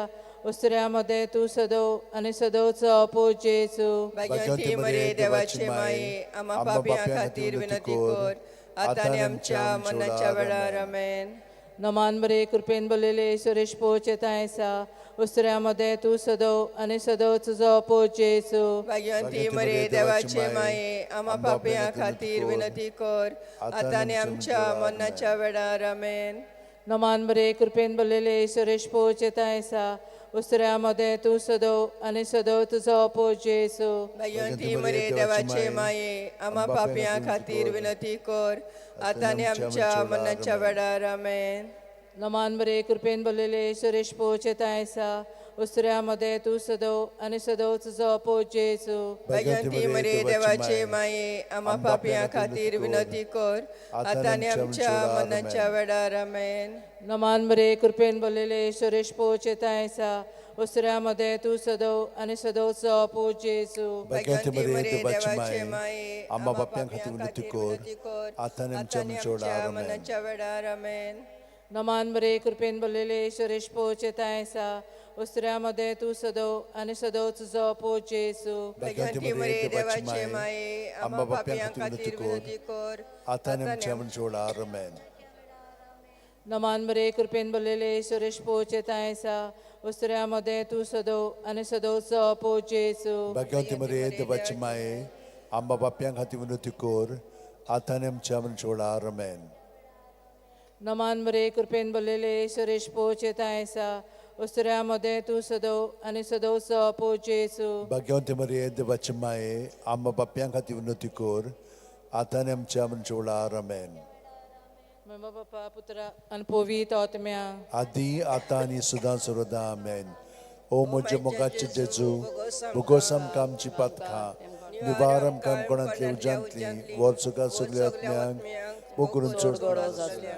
उसऱ्या मदें तूं सदो आनी सदोचो पूत जेजू. भाग्यवंती मरे देवाचे माये, आम्हा पापयां खातीर विनंती कर, आतां आनी आमच्या मरणाच्या वेळार आमेन. नमान मरे कृपेन भरलेले, सुरेश पोचेता आसा, उसऱ्या मदें तूं सदो आनी सदोचो पूत जेजू. भाग्यवंती मरे देवाचे माये, आम्हा पापयां खातीर विनंती कर, आतां आनी आमच्या मरणाच्या वेळार आमेन. नमान मरे कृपेन भरलेले, सुरेश पोचेता आसा, उसऱ्या मदें तूं सदो आनी सदो तुजो पूत जेजू. भाग्यवंती मरे देवाचे माये, आम्हा पापयां खातीर विनंती कर, आतां आनी आमच्या मरणाच्या वेळार आमेन. नमान मरे कृपेन भरलेले, सुरेश पोचेता आसा, उसऱ्या मदें तूं सदो आनी सदो तुजो पूत जेजू. भाग्यवंती मरे देवाचे माये, आम्हा पापयां खातीर विनंती कर, आतां आनी आमच्या मरणाच्या वेळार आमेन. नमान मरे कृपेन भरलेले, सुरेश पोचेता आसा, उसऱ्या मदें तूं सदो आनी सदोचो पूत जेजू. भाग्यवंती मरे देवाचे माये, आंबा बाप्यां खातीर विनवती कर, आतां आनी आमच्या मरणाच्या वेळार आमेन. नमान मरे कृपेन भरलेले, सुरेश पोचेता आसा, उसऱ्या मदें तूं सदो आनी सदो तुजो पूत जेजू. भाग्यवंती मरे देवाचे माये, आम्हा पापयां खातीर विनंती कर, आतां आनी आमच्या मरणाच्या वेळार आमेन. नमान मरे कृपेन भरलेले, सुरेश पोचेता आसा, उसऱ्या मदें तूं सदो आनी सदोचो पूत जेजू. भाग्यवंती मरे देवाची माये, आंबा बाप्यां खातीर विनवती कर, आतां आनी आमच्या मरणाच्या वेळार आमेन. नमान मरे कृपेन भरलेले, सुरेश पोचेता आसा, उसऱ्या मदें तूं सदो आनी सदोचो पूत जेजू. भाग्यवंती मरे देवाची माये, आंबा बाप्यां खातीर विनवती कर, आतां आनी आमच्या मरणाच्या वेळार आमेन. महिमा बापा पुत्रा आनी पवित्र आत्म्या. आदी आतां आनी सदां सर्वदा आमेन. ओ म्हज्या मोगाचे जेजू, बोगोस आमकां आमची पातकां, निवार आमकां कोणांतली उज्यांतली वर्सुका सगल्या आत्म्यांक वो करून चड गरज आसल्या.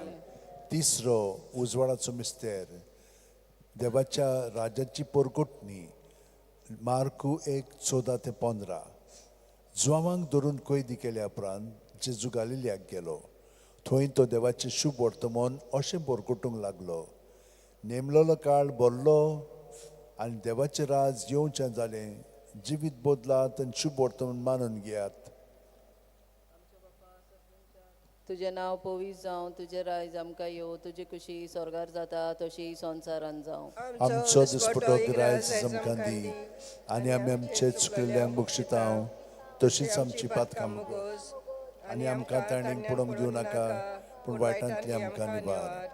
तिसरो उजवाडाचो मिस्तेर देवाच्या राजाची पोरकोटणी मार्कू 1:14 ते 15. जुवांक धरून कैदी केल्या उपरांत जेजू गालिलियाक गेलो. थंय तो देवाचें शुभ वर्तमान अशें बोरकोटूंक लागलो. नेमलोलो काळ भरलो आनी देवाचें राज येवचें जालें. जिवीत बदलात आनी शुभ वर्तमान मानून घेयात. तुजें नांव पवित्र जावं, तुजें रायज आमकां येवं, तुजी खुशी स्वर्गार जाता तशी संवसारान जावं. आमचो दिसपटो गिरायज आमकां दी आनी आमी आमचे चुकलेल्यांक बक्षिता तशीच आमची पातकां मुगोस आनी आमकां ताणें पडोवंक दिवं नाका पूण वायटांतली आमकां निवार.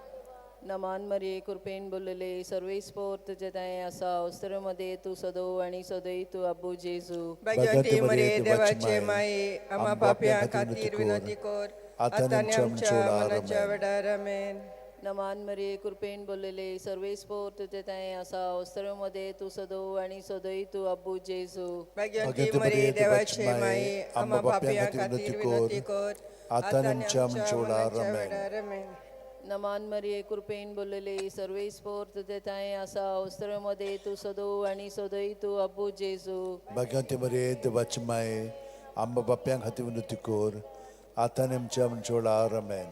नमान मरिये, कृपेन बोलले सर्वेस्पोर तुजे दायें आसा, अस्तुऱ्यो तूं सदो आनी सदय तूं आबू जेजू. भाग्यवती मरिये, देवाचे माये, आम्हा पापयां खातीर विनंती कर आतां आनी आमच्या मरणाच्या वेळार. आमेन. नमान मरिये, कृपेन बोलले सर्वेस्पोर तुजे दायें आसा, अस्तुऱ्यो तूं सदो आनी सदय तूं आबू जेजू. भाग्यवती मरिये, देवाचे माये, आम्हा पापयां खातीर विनंती कर आतां आनी आमच्या मरणाच्या वेळार. आमेन. नमान मरिये, कृपेन बोलले सर्वेस्पोर तुजे दायें आसा, अस्तुऱ्यो तूं सदो आनी सदय तूं आबू जेजू. भाग्यवती मरिये, देवाची माये, आमच्या बाप्यां खातीर विनंती कर आतां आनी आमच्या मरणाच्या वेळार. आमेन.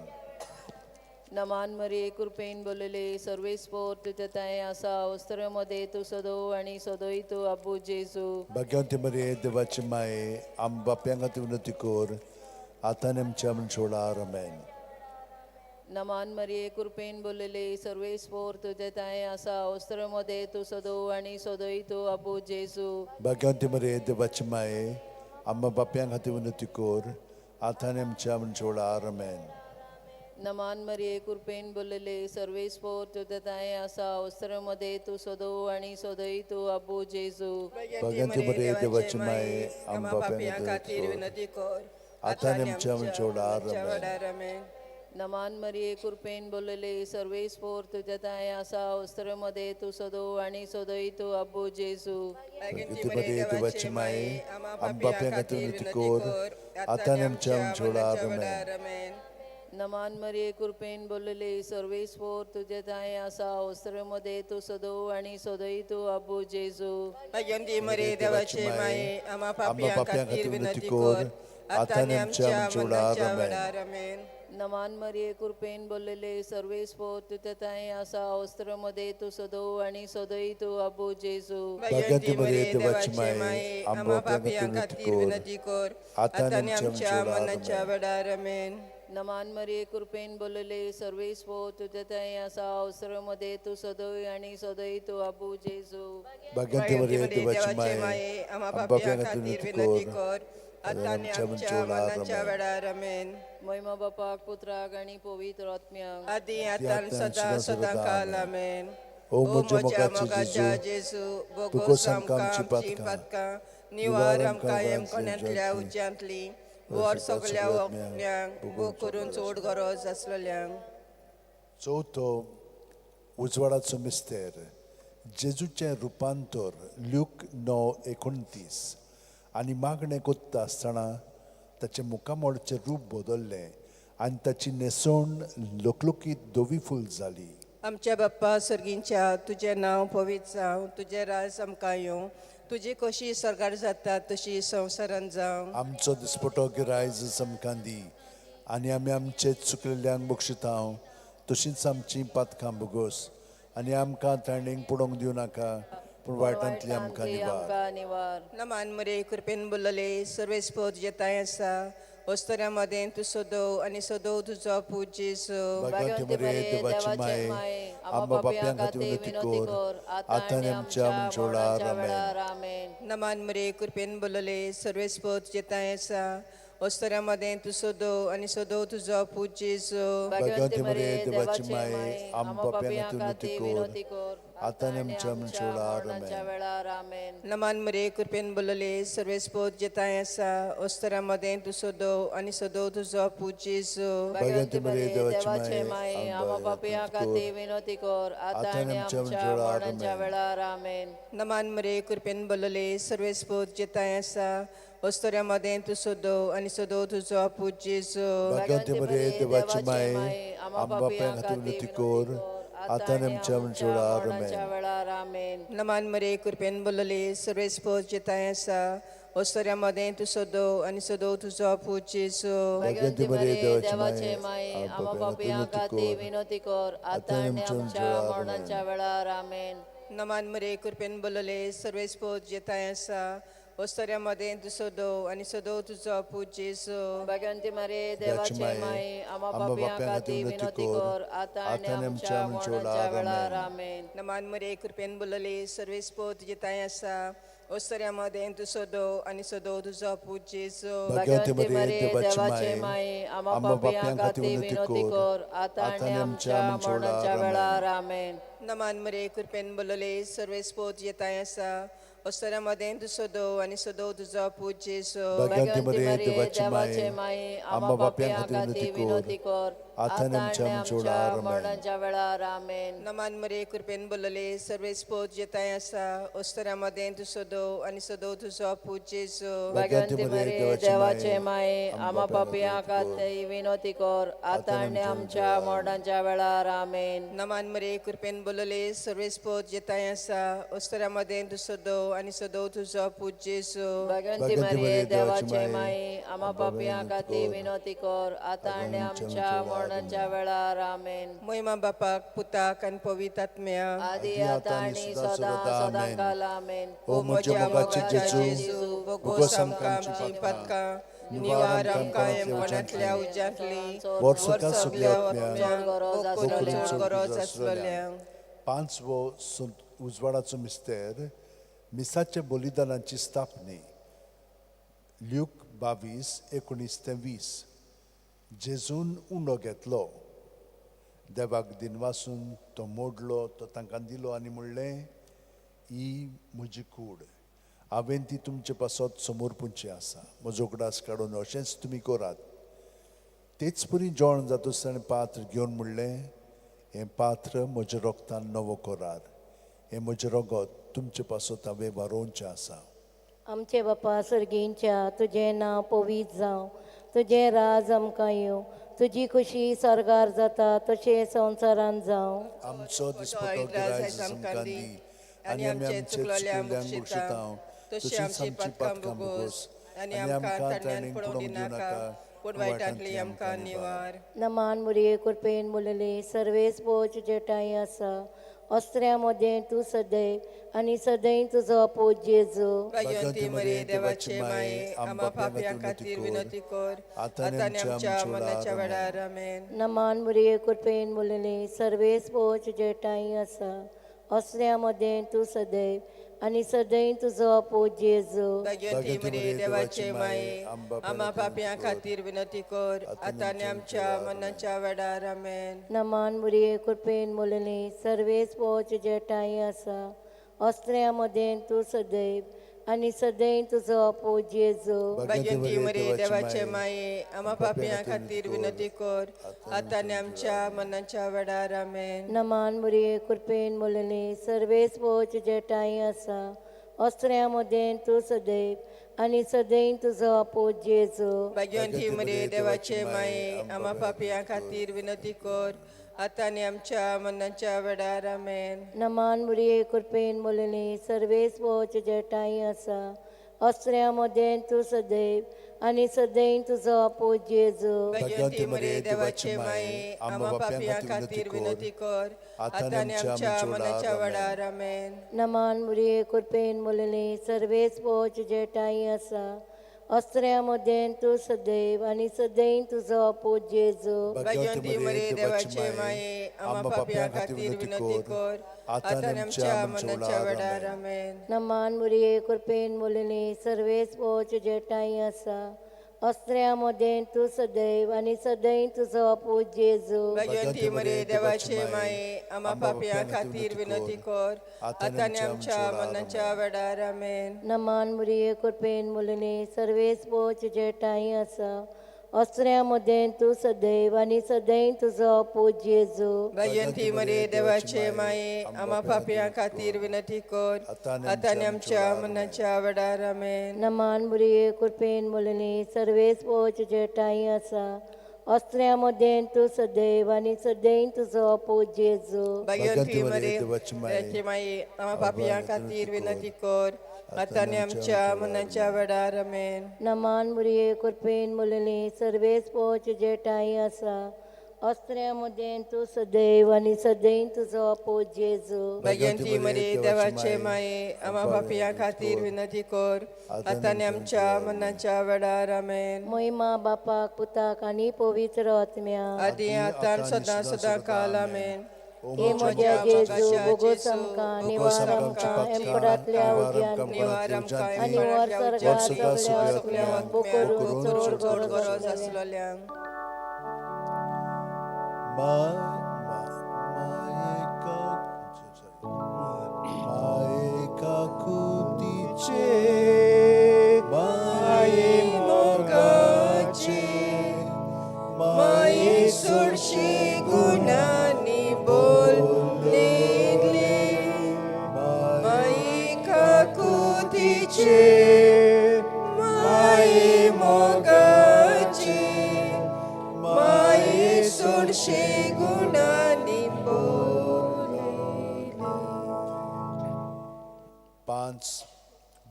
नमान मरिये, कृपेन बोलले सर्वेस्पोर तुजे दायें आसा, अस्तुऱ्यो तूं सदो आनी सदय तूं आबू जेजू. भाग्यवती मरिये, देवाची माये, आमच्या बाप्यां खातीर विनंती कर आतां आनी आमच्या मरणाच्या वेळार. आमेन. नमान मरिये, कृपेन बोलले सर्वेस्पोर तुजे दायें आसा, अस्तुऱ्यो तूं सदो आनी सदय तूं आबू जेजू. भाग्यवती मरिये, देवाची माये, आमच्या बाप्यां खातीर विनंती कर आतां आनी आमच्या मरणाच्या वेळार. आमेन. नमान मरिये, कृपेन बोलले सर्वेस्पोर तुजे दायें आसा, अस्तुऱ्यो तूं सदो आनी सदय तूं आबू जेजू. भाग्यवती मरिये, देवाची माये, आमच्या पापयां खातीर विनंती कर आतां आनी आमच्या मरणाच्या वेळार. आमेन. आमेन. नमान मरिये, कृपेन बोलले सर्वेस्पोर तुजे दायें आसा, अस्तुऱ्यो तूं सदो आनी सदय तूं आबू जेजू. भाग्यवती मरिये, देवाची माये, आमच्या बाप्यां खातीर विनंती कर आतां आनी आमच्या मरणाच्या वेळार. आमेन. नमान मरिये, कृपेन बोलले सर्वेस्पोर तुजे दायें आसा, अस्तुऱ्यो तूं सदो आनी सदय तूं आबू जेजू. भाग्यवती मरिये, देवाचे माये, आम्हा पापयां खातीर विनंती कर आतां आनी आमच्या मरणाच्या वेळार. आमेन. नमान मरिये, कृपेन बोलले सर्वेस्पोर तुजे दायें आसा, अस्तुऱ्यो तूं सदो आनी सदय तूं आबू जेजू. भाग्यवती मरिये, देवाची माये, आमच्या पापयां खातीर विनंती कर आतां आनी आमच्या मरणाच्या वेळार. आमेन. नमान मरिये, कृपेन बोलले सर्वेस्पोर तुजे दायें आसा, अस्तुऱ्यो तूं सदय आनी सदय तूं आबू जेजू. भाग्यवती मरिये, देवाची माये, आम्हा पापयां खातीर विनंती कर आतां आनी आमच्या मरणाच्या वेळार. आमेन. महिमा बापाक, पुत्राक आनी पवित्र आत्म्याक, आदी आतां सदां सदां काल. आमेन. ओ म्हज्या मोगाच्या जेजू, बोगोस आमकां आमची पातकां निवार आमकां येमकोण्यांतल्या उज्यांतली वर सगल्या वकल्यांक भोग करून चड गरज आसलेल्यांक. चवथो उजवाडाचो मिस्तेर जेजूचें रुपांतर ल्यूक 9:29. आनी मागणें कोत्ता आसतना ताचें मुखामळचें रूप बदल्लें आनी ताची न्हेसवण लोकलोकीत धवी फूल जाली. आमच्या बाप्पा सर्गींच्या, तुजें नांव पवित्र जावं, तुजें राज आमकां येवं, तुजी कशी स्वर्गार जाता तशी संवसारान जावं. आमचो दिसपटो गिरायज आमकां दी आनी आमी आमचे चुकलेल्यांक बक्षिता तशींच आमची पातकां भोगोस आनी आमकां ताणें पडोवंक दिवं नाका पूण वायटांतली आमकां निवार. नमान मरे, कृपेन बोलले सर्वेस्पोर तुजें तांय आसा, अस्तुऱ्यां मदें तूं सदो आनी सदो तुजो पूत जेजू. भाग्यवती मरिये, देवाची माये, आमच्या पापयां खातीर विनंती कर आतां आनी आमच्या मरणाच्या वेळार. आमेन. नमान मरे, कृपेन बोलले सर्वेस्पोर तुजें तांय आसा, अस्तुऱ्यां मदें तूं सदो आनी सदो तुजो पूत जेजू. भाग्यवती मरिये, देवाची माये, आमच्या पापयां खातीर विनंती कर आतां आनी आमच्या मरणाच्या वेळार आमेन. नमान मरे कृपेन बोलले सर्वेस्पोत जेताय आसा ओस्तरा मदें तूं सदो आनी सदो तुजो पूत जेजू. भाग्यवंती मरिये, देवाचे माये, आमा पापयां खातीर विनवती कर, आतां आनी आमच्या मरणाच्या वेळार आमेन. नमान मरे कृपेन बोलले सर्वेस्पोत जेताय आसा ओस्तरा मदें तूं सदो आनी सदो तुजो पूत जेजू. भाग्यवंती मरिये, देवाची माये, आमा पापयां खातीर विनवती कर, आतां आनी आमच्या मरणाच्या वेळार आमेन. नमान मरे कृपेन बोलले सर्वेस्पोत जेताय आसा ओस्तरा मदें तूं सदो आनी सदो तुजो पूत जेजू. भाग्यवंती मरिये, देवाचे माये, आमा पापयां खातीर विनवती कर, आतां आनी आमच्या मरणाच्या वेळार आमेन. नमान मरे कृपेन बोलले सर्वेस्पोत जेताय आसा ओस्तरा मदें तूं सदो आनी सदो तुजो पूत जेजू. भाग्यवंती मरिये, देवाचे माये, आमा पापयां खातीर विनवती कर, आतां आनी आमच्या मरणाच्या वेळार आमेन. नमान मरे कृपेन बोलले सर्वेस्पोत जेताय आसा ओस्तरा मदें तूं सदो आनी सदो तुजो पूत जेजू. भाग्यवंती मरिये, देवाचे माये, आमा पापयां खातीर विनवती कर, आतां आनी आमच्या मरणाच्या वेळार आमेन. नमान मरे कृपेन बोलले सर्वेस्पोत जेताय आसा ओस्तरा मदें तूं सदो आनी सदो तुजो पूत जेजू. भाग्यवंती मरिये, देवाचे माये, आमा पापयां खातीर विनवती कर, आतां आनी आमच्या मरणाच्या वेळार आमेन. नमान मरे कृपेन बोलले सर्वेस्पोत जेताय आसा ओस्तरा मदें तूं सदो आनी सदो तुजो पूत जेजू. भाग्यवंती मरिये, देवाचे माये, आमा पापयां खातीर विनवती कर, आतां आनी आमच्या मरणाच्या वेळार आमेन. नमान मरे कृपेन बोलले सर्वेस्पोत जेताय आसा ओस्तरा मदें तूं सदो आनी सदो तुजो पूत जेजू. भाग्यवंती मरिये, देवाचे माये, आमा पापयां खातीर विनवती कर, आतां आनी आमच्या मरणाच्या वेळार आमेन. मोहिमा बापाक पुताक आनी पवित्र आत्म्या. आदी आतां आनी सदां सदां काल आमेन. ओ म्हज्या मोगाचे जेजू, बोगोस आमकां आमचीं पातकां, निवार आमकां येमकोणांतल्या उज्यांतली, वर्सुका सगल्या आत्म्यांक, बोकरून चड गरज आसलेल्यांक. पांचवो उजवाडाचो मिस्तेर, मिसाच्या बलिदानाची स्थापनी. ल्यूक 22:19 ते 20. जेजून उंडो घेतलो, देवाक दिनवासून तो मोडलो, तो तांकां दिलो आनी म्हणलें, ही म्हजी कूड, हांवें ती तुमचे पासत समर्पूंची आसा, म्हजो उगडास काडून अशेंच तुमी करात. तेच परी जेवण जातच ताणें पात्र घेवन म्हणलें, हें पात्र म्हज्या रोगतान नवो करार, हें म्हजें रगत तुमचे पासत हांवें वारोवचें आसा. आमचे बापा सर्गींच्या, तुजें नांव पवित्र जावं, तुजें राज आमकां येवं, तुजी खुशी सर्गार जाता तशें संवसारांत जावं. आमचो दिसपटो गिरायज आमकां दी, आनी आमी आमचे चुकल्ल्यांक बक्षितांव, तशीच आमची पातकां भोगोस, आनी आमकां ताणें पडोवंक दिवं नाका, पूण वायटांतली आमकां निवार. नमान मुरये कृपेन बोलले सर्वेस पोच जेठाय आसा, अस्त्र्या मदें तूं सदैव आनी सदैव तुजो पूत जेजू. भाग्यवंती मरिये, देवाचे माये, आमा पापयां खातीर विनवती कर, आतां आनी आमच्या मरणाच्या वेळार आमेन. नमान मुरये कृपेन बोलले सर्वेस पोच जेठाय आसा, अस्त्र्या मदें तूं सदैव आनी सदैव तुजो पूत जेजू. भाग्यवंती मरिये, देवाचे माये, आमा पापयां खातीर विनवती कर, आतां आनी आमच्या मरणाच्या वेळार आमेन. नमान मुरये कृपेन बोलले सर्वेस पोच जेठाय आसा, अस्त्र्या मदें तूं सदैव आनी सदैव तुजो पूत जेजू. भाग्यवंती मरिये, देवाचे माये, आमा पापयां खातीर विनवती कर, आतां आनी आमच्या मरणाच्या वेळार आमेन. नमान मुरये कृपेन बोलले सर्वेस पोच जेठाय आसा, अस्त्र्या मदें तूं सदैव आनी सदैव तुजो पूत जेजू. भाग्यवंती मरिये, देवाचे माये, आमा पापयां खातीर विनवती कर, आतां आनी आमच्या मरणाच्या वेळार आमेन. नमान मुरये कृपेन बोलले सर्वेस पोच जेठाय आसा, अस्त्र्या मदें तूं सदैव आनी सदैव तुजो पूत जेजू. भाग्यवंती मरिये, देवाचे माये, आमा पापयां खातीर विनवती कर, आतां आनी आमच्या मरणाच्या वेळार आमेन. नमान मुरये कृपेन बोलले सर्वेस पोच जेठाय आसा, अस्त्र्या मदें तूं सदैव आनी सदैव तुजो पूत जेजू. भाग्यवंती मरिये, देवाचे माये, आमा पापयां खातीर विनवती कर, आतां आनी आमच्या मरणाच्या वेळार आमेन. नमान मुरये कृपेन बोलले सर्वेस पोच जेठाय आसा, असऱ्या मदें तूं सदैव आनी सदैव तुजो पूत जेजू. भाग्यवंती मरे देवाचे माये, आमा पापयां खातीर विनंती कर, आतां आनी आमच्या मरणाच्या वेळार. आमेन. नमान मुरये कृपेन मुलने सर्वेस पो तुजे ठांय आसा असऱ्या मदें तूं सदैव आनी सदैव तुजो पूत जेजू. भाग्यवंती मरे देवाचे माये, आमा पापयां खातीर विनंती कर, आतां आनी आमच्या मरणाच्या वेळार. आमेन. नमान मुरये कृपेन मुलने सर्वेस पो तुजे ठांय आसा असऱ्या मदें तूं सदैव आनी सदैव तुजो पूत जेजू. भाग्यवंती मरे देवाचे माये, आमा पापयां खातीर विनंती कर, आतां आनी आमच्या मरणाच्या वेळार. आमेन. नमान मुरये कृपेन मुलने सर्वेस पो तुजे ठांय आसा असऱ्या मदें तूं सदैव आनी सदैव तुजो पूत जेजू. भाग्यवंती मरे देवाचे माये, आमा पापयां खातीर विनंती कर, आतां आनी आमच्या मरणाच्या वेळार. आमेन. महिमा बापाक पुताक आनी पवित्र आत्म्या. आदी आतां सदां सदां काल. आमेन. हे म्हज्या जेजू, बोगोस आमकां, निवार आमकां एमपडांतल्या उज्यान निवार आमकां आनी वर सर्गा सगल्या आत्म्यांक, बोकरून चड चड गरज गरज आसलेल्यांक. आसलेल्यांक. माये काकुतीचे, माये मोगाचे, माये सोडशी गुणांनी बोललेली, माये काकुतीचे, माये मोगाचे, माये सोडशी गुणांनी बोललेली. पांच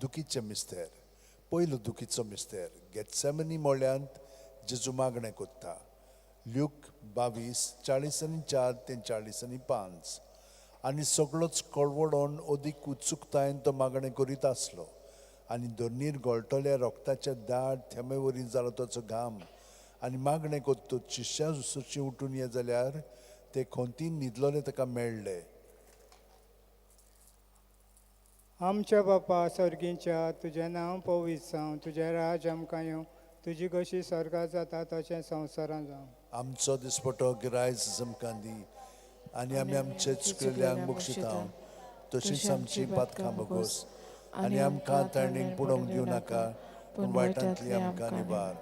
दुखीचे मिस्तेर. पयलो दुखीचो मिस्तेर, गेत्सेमनी मोळ्यांत जेजू मागणें कोत्ता. ल्यूक 22:44 ते 45. आनी सगळोच कळवडोन अदीक उत्सुकतायेन तो मागणें करीत आसलो आनी धरणीर गळटल्या रोगताच्या दाट थेंबे वरी जालो ताचो घाम. आनी मागणें कोत्तूच शिश्या सुशी उठून ये जाल्यार ते खोंतीन न्हिदलोले ताका मेळ्ळे. आमच्या बापा सर्गीच्या, तुजें नांव पवित्र जावं, तुजें राज आमकां येवं, तुजी कशी स्वर्गात जाता तशें संवसारांत जावं. आमचो दिसपटो गिरायज आमकां दी आनी आमी आमचे चुकलेल्यांक बक्षिता तशीच आमची पातकां भोगोस आनी आमकां ताणीक पुडोवंक दिवं नाका, पूण वायटांतली आमकां निवार.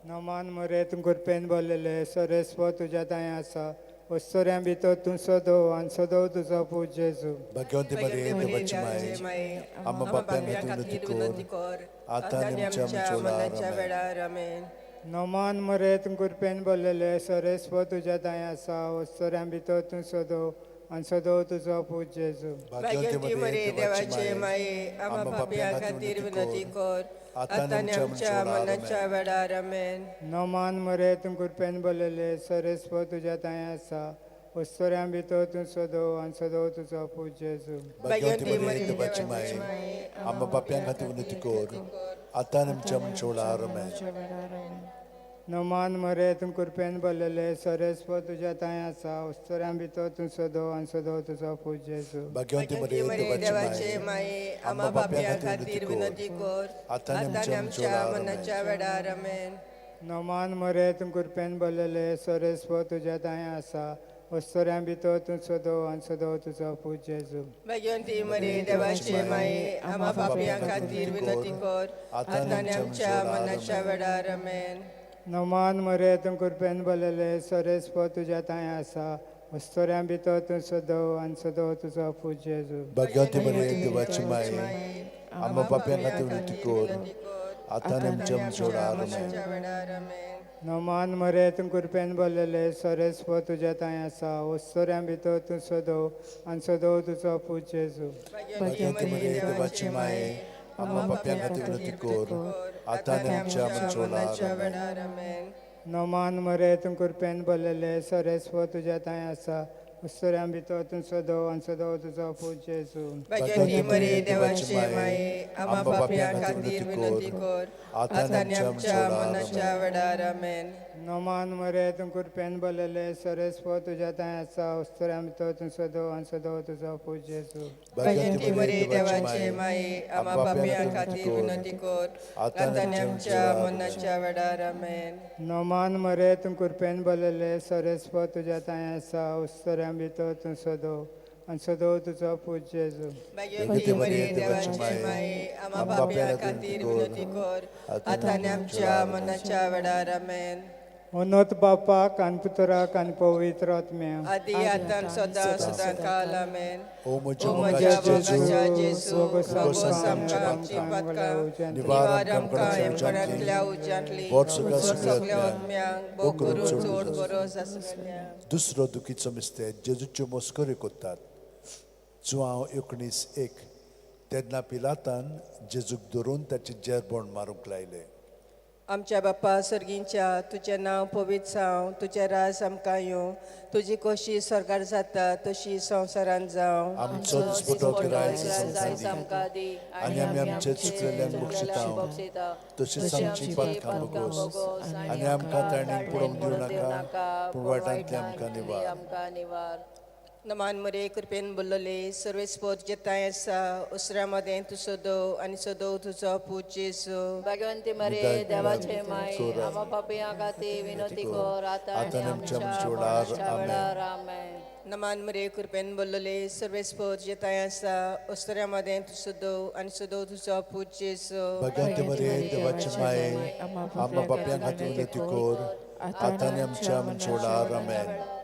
नमान मरे, तूं कृपेन भरलेले, सरेस्व तुज्या दाय आसा, वस्तुऱ्यां भितर तूं सदो आनी सदो तुजो पूत जेजू. भाग्यवंती मरे देवाची माये, आमा बाप्यांक खातीर विनंती कर, आतां आनी आमच्या मरणाच्या मरणाच्या वेळार. आमेन. नमान मरे, तूं कृपेन भरलेले, सरेस्व तुज्या दाय आसा, वस्तुऱ्यां भितर तूं सदो आनी सदो तुजो पूत जेजू. भाग्यवंती मरे देवाचे माये, आमा पापयां खातीर विनंती कर, आतां आनी आमच्या मरणाच्या वेळार. आमेन. नमान मरे, तूं कृपेन भरलेले, सरेस्व तुज्या दाय आसा, वस्तुऱ्यां भितर तूं सदो आनी सदो तुजो पूत जेजू. भाग्यवंती मरे देवाची माये, आमा बाप्यां खातीर विनंती कर, आतां आनी आमच्या मरणाच्या वेळार. आमेन. नमान मरे, तूं कृपेन भरलेले, सरेस्व तुज्या दाय आसा, वस्तुऱ्यां भितर तूं सदो आनी सदो तुजो पूत जेजू. भाग्यवंती मरे मरे देवाची देवाचे माये, माये, आमा पापयां खातीर विनंती कर, आतां आतां आनी आनी आमच्या आमच्या मरणाच्या वेळार. आमेन. नमान मरे, तूं कृपेन भरलेले, सरेस्व तुज्या दाय आसा, वस्तुऱ्यां भितर तूं सदो आनी सदो तुजो पूत जेजू. भाग्यवंती मरे देवाचे माये, आमा पापयां खातीर विनंती कर, आतां आनी आमच्या मरणाच्या वेळार. आमेन. नमान मरे, तूं कृपेन भरलेले, सरेस्व तुज्या दाय आसा, वस्तुऱ्यां भितर तूं सदो आनी सदो तुजो पूत जेजू. भाग्यवंती मरे देवाची माये, आमा बाप्यां खातीर विनंती कर, आतां आनी आमच्या मरणाच्या वेळार. आमेन. वेळार. आमेन. नमान मरे, तूं कृपेन भरलेले, सरेस्व तुज्या दाय आसा, वस्तुऱ्यां भितर तूं सदो आनी सदो तुजो पूत जेजू. भाग्यवंती मरे देवाची माये, आमा बाप्यां खातीर विनंती कर, आतां आनी आमच्या मरणाच्या वेळार. वेळार. आमेन. नमान मरे, तूं कृपेन भरलेले, सरेस्व तुज्या दाय आसा, वस्तुऱ्यां भितर तूं सदो आनी सदो तुजो पूत जेजू. भाग्यवंती मरे देवाचे माये, आमा पापयां खातीर विनंती कर, आतां आनी आमच्या मरणाच्या वेळार. आमेन. नोमान मरे तूं कृपेन भरलेले सर्वेस्पर तुज्या ठांय आसा उस्तुऱ्यां भितर तूं सदो आनी सदो तुजो पूत जेजू भाग्यवंती मरिये देवाचे माये आमा पापयां खातीर विनंती कर आतां आनी आमच्या मरणाच्या वेळार आमेन. नोमान मरे तूं कृपेन भरलेले सर्वेस्पर तुज्या ठांय आसा उस्तुऱ्यां भितर तूं सदो आनी सदो तुजो पूत जेजू भाग्यवंती मरिये देवाचे माये आमा पापयां खातीर विनंती कर आतां आनी आमच्या मरणाच्या वेळार आमेन. अनोत बापाक आनी पुत्राक आनी पवित्र आत्म्याक आदी आतां सदां सदां काल आमेन. ओ म्हज्या ओ म्हज्या मोगाच्या मोगाच्या जेजू, जेजू, बोगोस बोगोस आमकां आमकां आमची पातकां निवार निवार आमकां आमकां येमकोणांतल्या येमकोणांतल्या उज्यांतली बोट सगळ्या सगळ्या आत्म्यांक बोग करून चड गरज आसलेल्या. दुसरो दुखीचो मिस्तेर जेजूच्यो मस्कऱ्यो करतात. जुआंव 19:1. तेन्ना पिलातान जेजूक धरून ताचे जेरबोण मारूंक लायलें. आमच्या बापा सर्गींच्या तुजें नांव पवित्र जावं, तुजें राज आमकां येवं, तुजी खोशी स्वर्गार जाता तशी संवसारांत जावं. आमचो दिसपटो गिरायक आमकां दी आनी आमी आमचे चुकलेल्यांक बक्षिता तशीच आमची पातकां बोगोस आनी आमकां ताणें पडोवंक दिवं नाका पूण वायटांतलें आमकां निवार. आमकां निवार. नमान मरे कृपेन बोल्लोले सर्वेस्पोत जेताय आसा उसऱ्या मदें तूं सदो आनी सदो तुजो पूत जेजू. भाग्यवंती मरे देवाचे माये आमा पापयां खातीर विनंती कर आतां आनी आमच्या मरणाच्या वेळार आमेन. नमान मरे कृपेन बोल्लोले सर्वेस्पोत जेताय आसा उसऱ्या मदें तूं सदो आनी सदो तुजो पूत जेजू. भाग्यवंती मरे देवाचे माये आमच्या पापयां खातीर विनंती कर आतां आनी आमच्या मरणाच्या वेळार आमेन.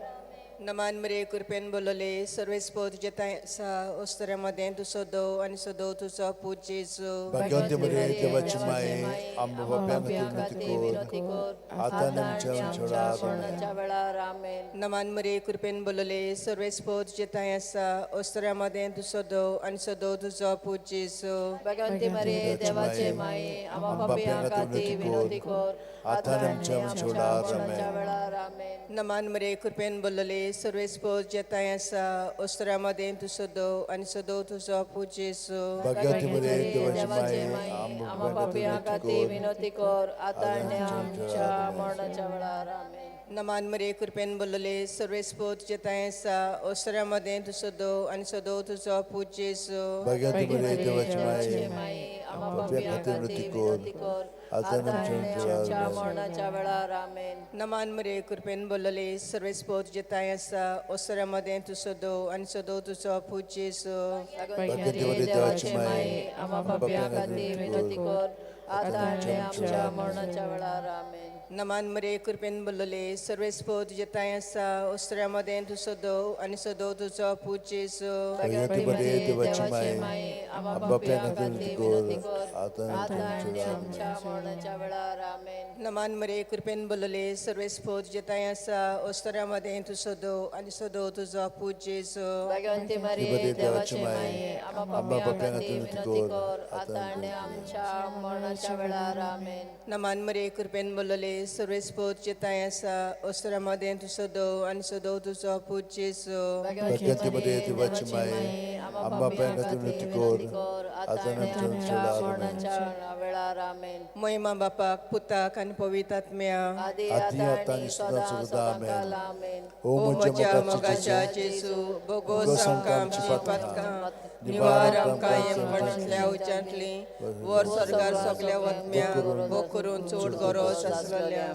नमान मरे कृपेन बोल्लोले सर्वेस्पोत जेताय आसा उसऱ्या मदें तूं सदो आनी सदो तुजो पूत जेजू. भाग्यवंती मरे देवाचे माये आमच्या पापयां खातीर विनंती कर आतां आनी आमच्या मरणाच्या वेळार आमेन. नमान मरे कृपेन बोल्लोले सर्वेस्पोत जेताय आसा उसऱ्या मदें तूं सदो आनी सदो तुजो पूत जेजू. भाग्यवंती मरे देवाचे माये आमा पापयां खातीर विनंती कर आतां आनी आमच्या मरणाच्या वेळार आमेन. नमान मरे कृपेन बोल्लोले सर्वेस्पोत जेताय आसा उसऱ्या मदें तूं सदो आनी सदो तुजो पूत जेजू. भाग्यवंती मरे देवाचे माये आमा पापयां खातीर विनंती कर आतां आनी आमच्या मरणाच्या वेळार आमेन. नमान मरे कृपेन बोल्लोले सर्वेस्पोत जेताय आसा उसऱ्या मदें तूं सदो आनी सदो तुजो पूत जेजू. भाग्यवंती मरे देवाचे माये आमा पापयां खातीर विनंती कर आतां आनी आमच्या मरणाच्या वेळार आमेन. नमान मरे कृपेन बोल्लोले सर्वेस्पोत जेताय आसा उसऱ्या मदें तूं सदो आनी सदो तुजो पूत जेजू. भाग्यवंती मरे देवाचे माये आमा पापयां खातीर विनंती कर आतां आनी आमच्या मरणाच्या वेळार आमेन. नमान मरे कृपेन बोल्लोले सर्वेस्पोत जेताय आसा उसऱ्या मदें तूं सदो आनी सदो तुजो पूत जेजू. भाग्यवंती मरे देवाचे माये आमा आमच्या पापयां खातीर खातीर विनंती कर आतां आतां आनी आमच्या मरणाच्या वेळार आमेन. नमान मरे कृपेन बोल्लोले सर्वेस्पोत जेताय आसा उसऱ्या मदें तूं सदो आनी सदो तुजो पूत जेजू. भाग्यवंती मरे देवाचे माये आमा पापयां खातीर विनंती कर आतां आनी आमच्या मरणाच्या वेळार आमेन. नमान मरे कृपेन बोल्लोले सर्वेस्पोत जेताय आसा उसऱ्या मदें तूं सदो आनी सदो तुजो पूत जेजू. भाग्यवंती मरे देवाचे माये आमच्या पापयां खातीर विनंती कर आतां आनी आमच्या मरणाच्या वेळार आमेन. महिमा बापाक पुताक आनी पवित्र आत्म्या. आदी आदी आतां आतां आनी आनी सदां सदां सदां आमेन. काल आमेन. ओ ओ म्हज्या म्हज्या मोगाच्या मोगाच्या जेजू, बोगोस आमकां आमची पातकां निवार आमकां येमकोणांतल्या उज्यांतली वर स्वर्गार सगल्या वतम्या भोग करून चड गरज आसलेल्या.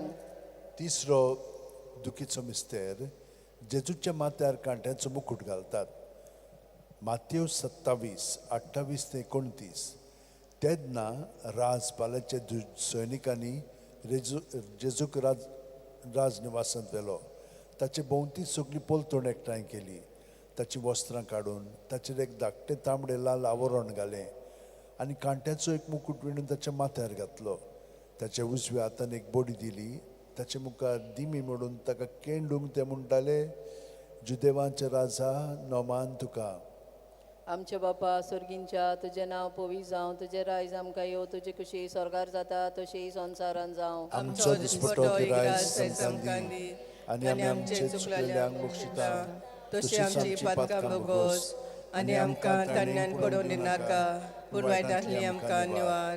तिसरो दुखीचो मिस्तेर जेजूच्या माथ्यार कांट्याचो मुकूट घालतात. मातेव 27:28 ते 29. तेन्ना राजपालाच्या सैनिकांनी जेजूक राजनिवासांत व्हेलो. ताचे भोंवती सगळी पलतण एकठांय केली. ताचीं वस्त्रां काडून ताचेर एक धाकटें तांबडें लाल आवरण घालें आनी कांट्याचो एक मुकूट विणून ताच्या माथ्यार घातलो. ताच्या उजव्या हातान एक बडी दिली. ताचे मुखार दिमी मोडून ताका केंडूंक ते म्हणटाले, जुदेवांचे राजा नोमान तुका. आमच्या बापा स्वर्गींच्या तुजें नांव पवित्र जावं, तुजें रायज आमकां येवं, तुजी खुशी स्वर्गार जाता तशी संवसारांत जावं. आमचो दिसपटो गिरायक आमकां दी आनी आमी आमचे चुकलेल्यांक बक्षिता तशी आमची पातकां बोगोस आनी आमकां ताणण्यान पडोवन दिनाका पूण वायटांतली आमकां निवार.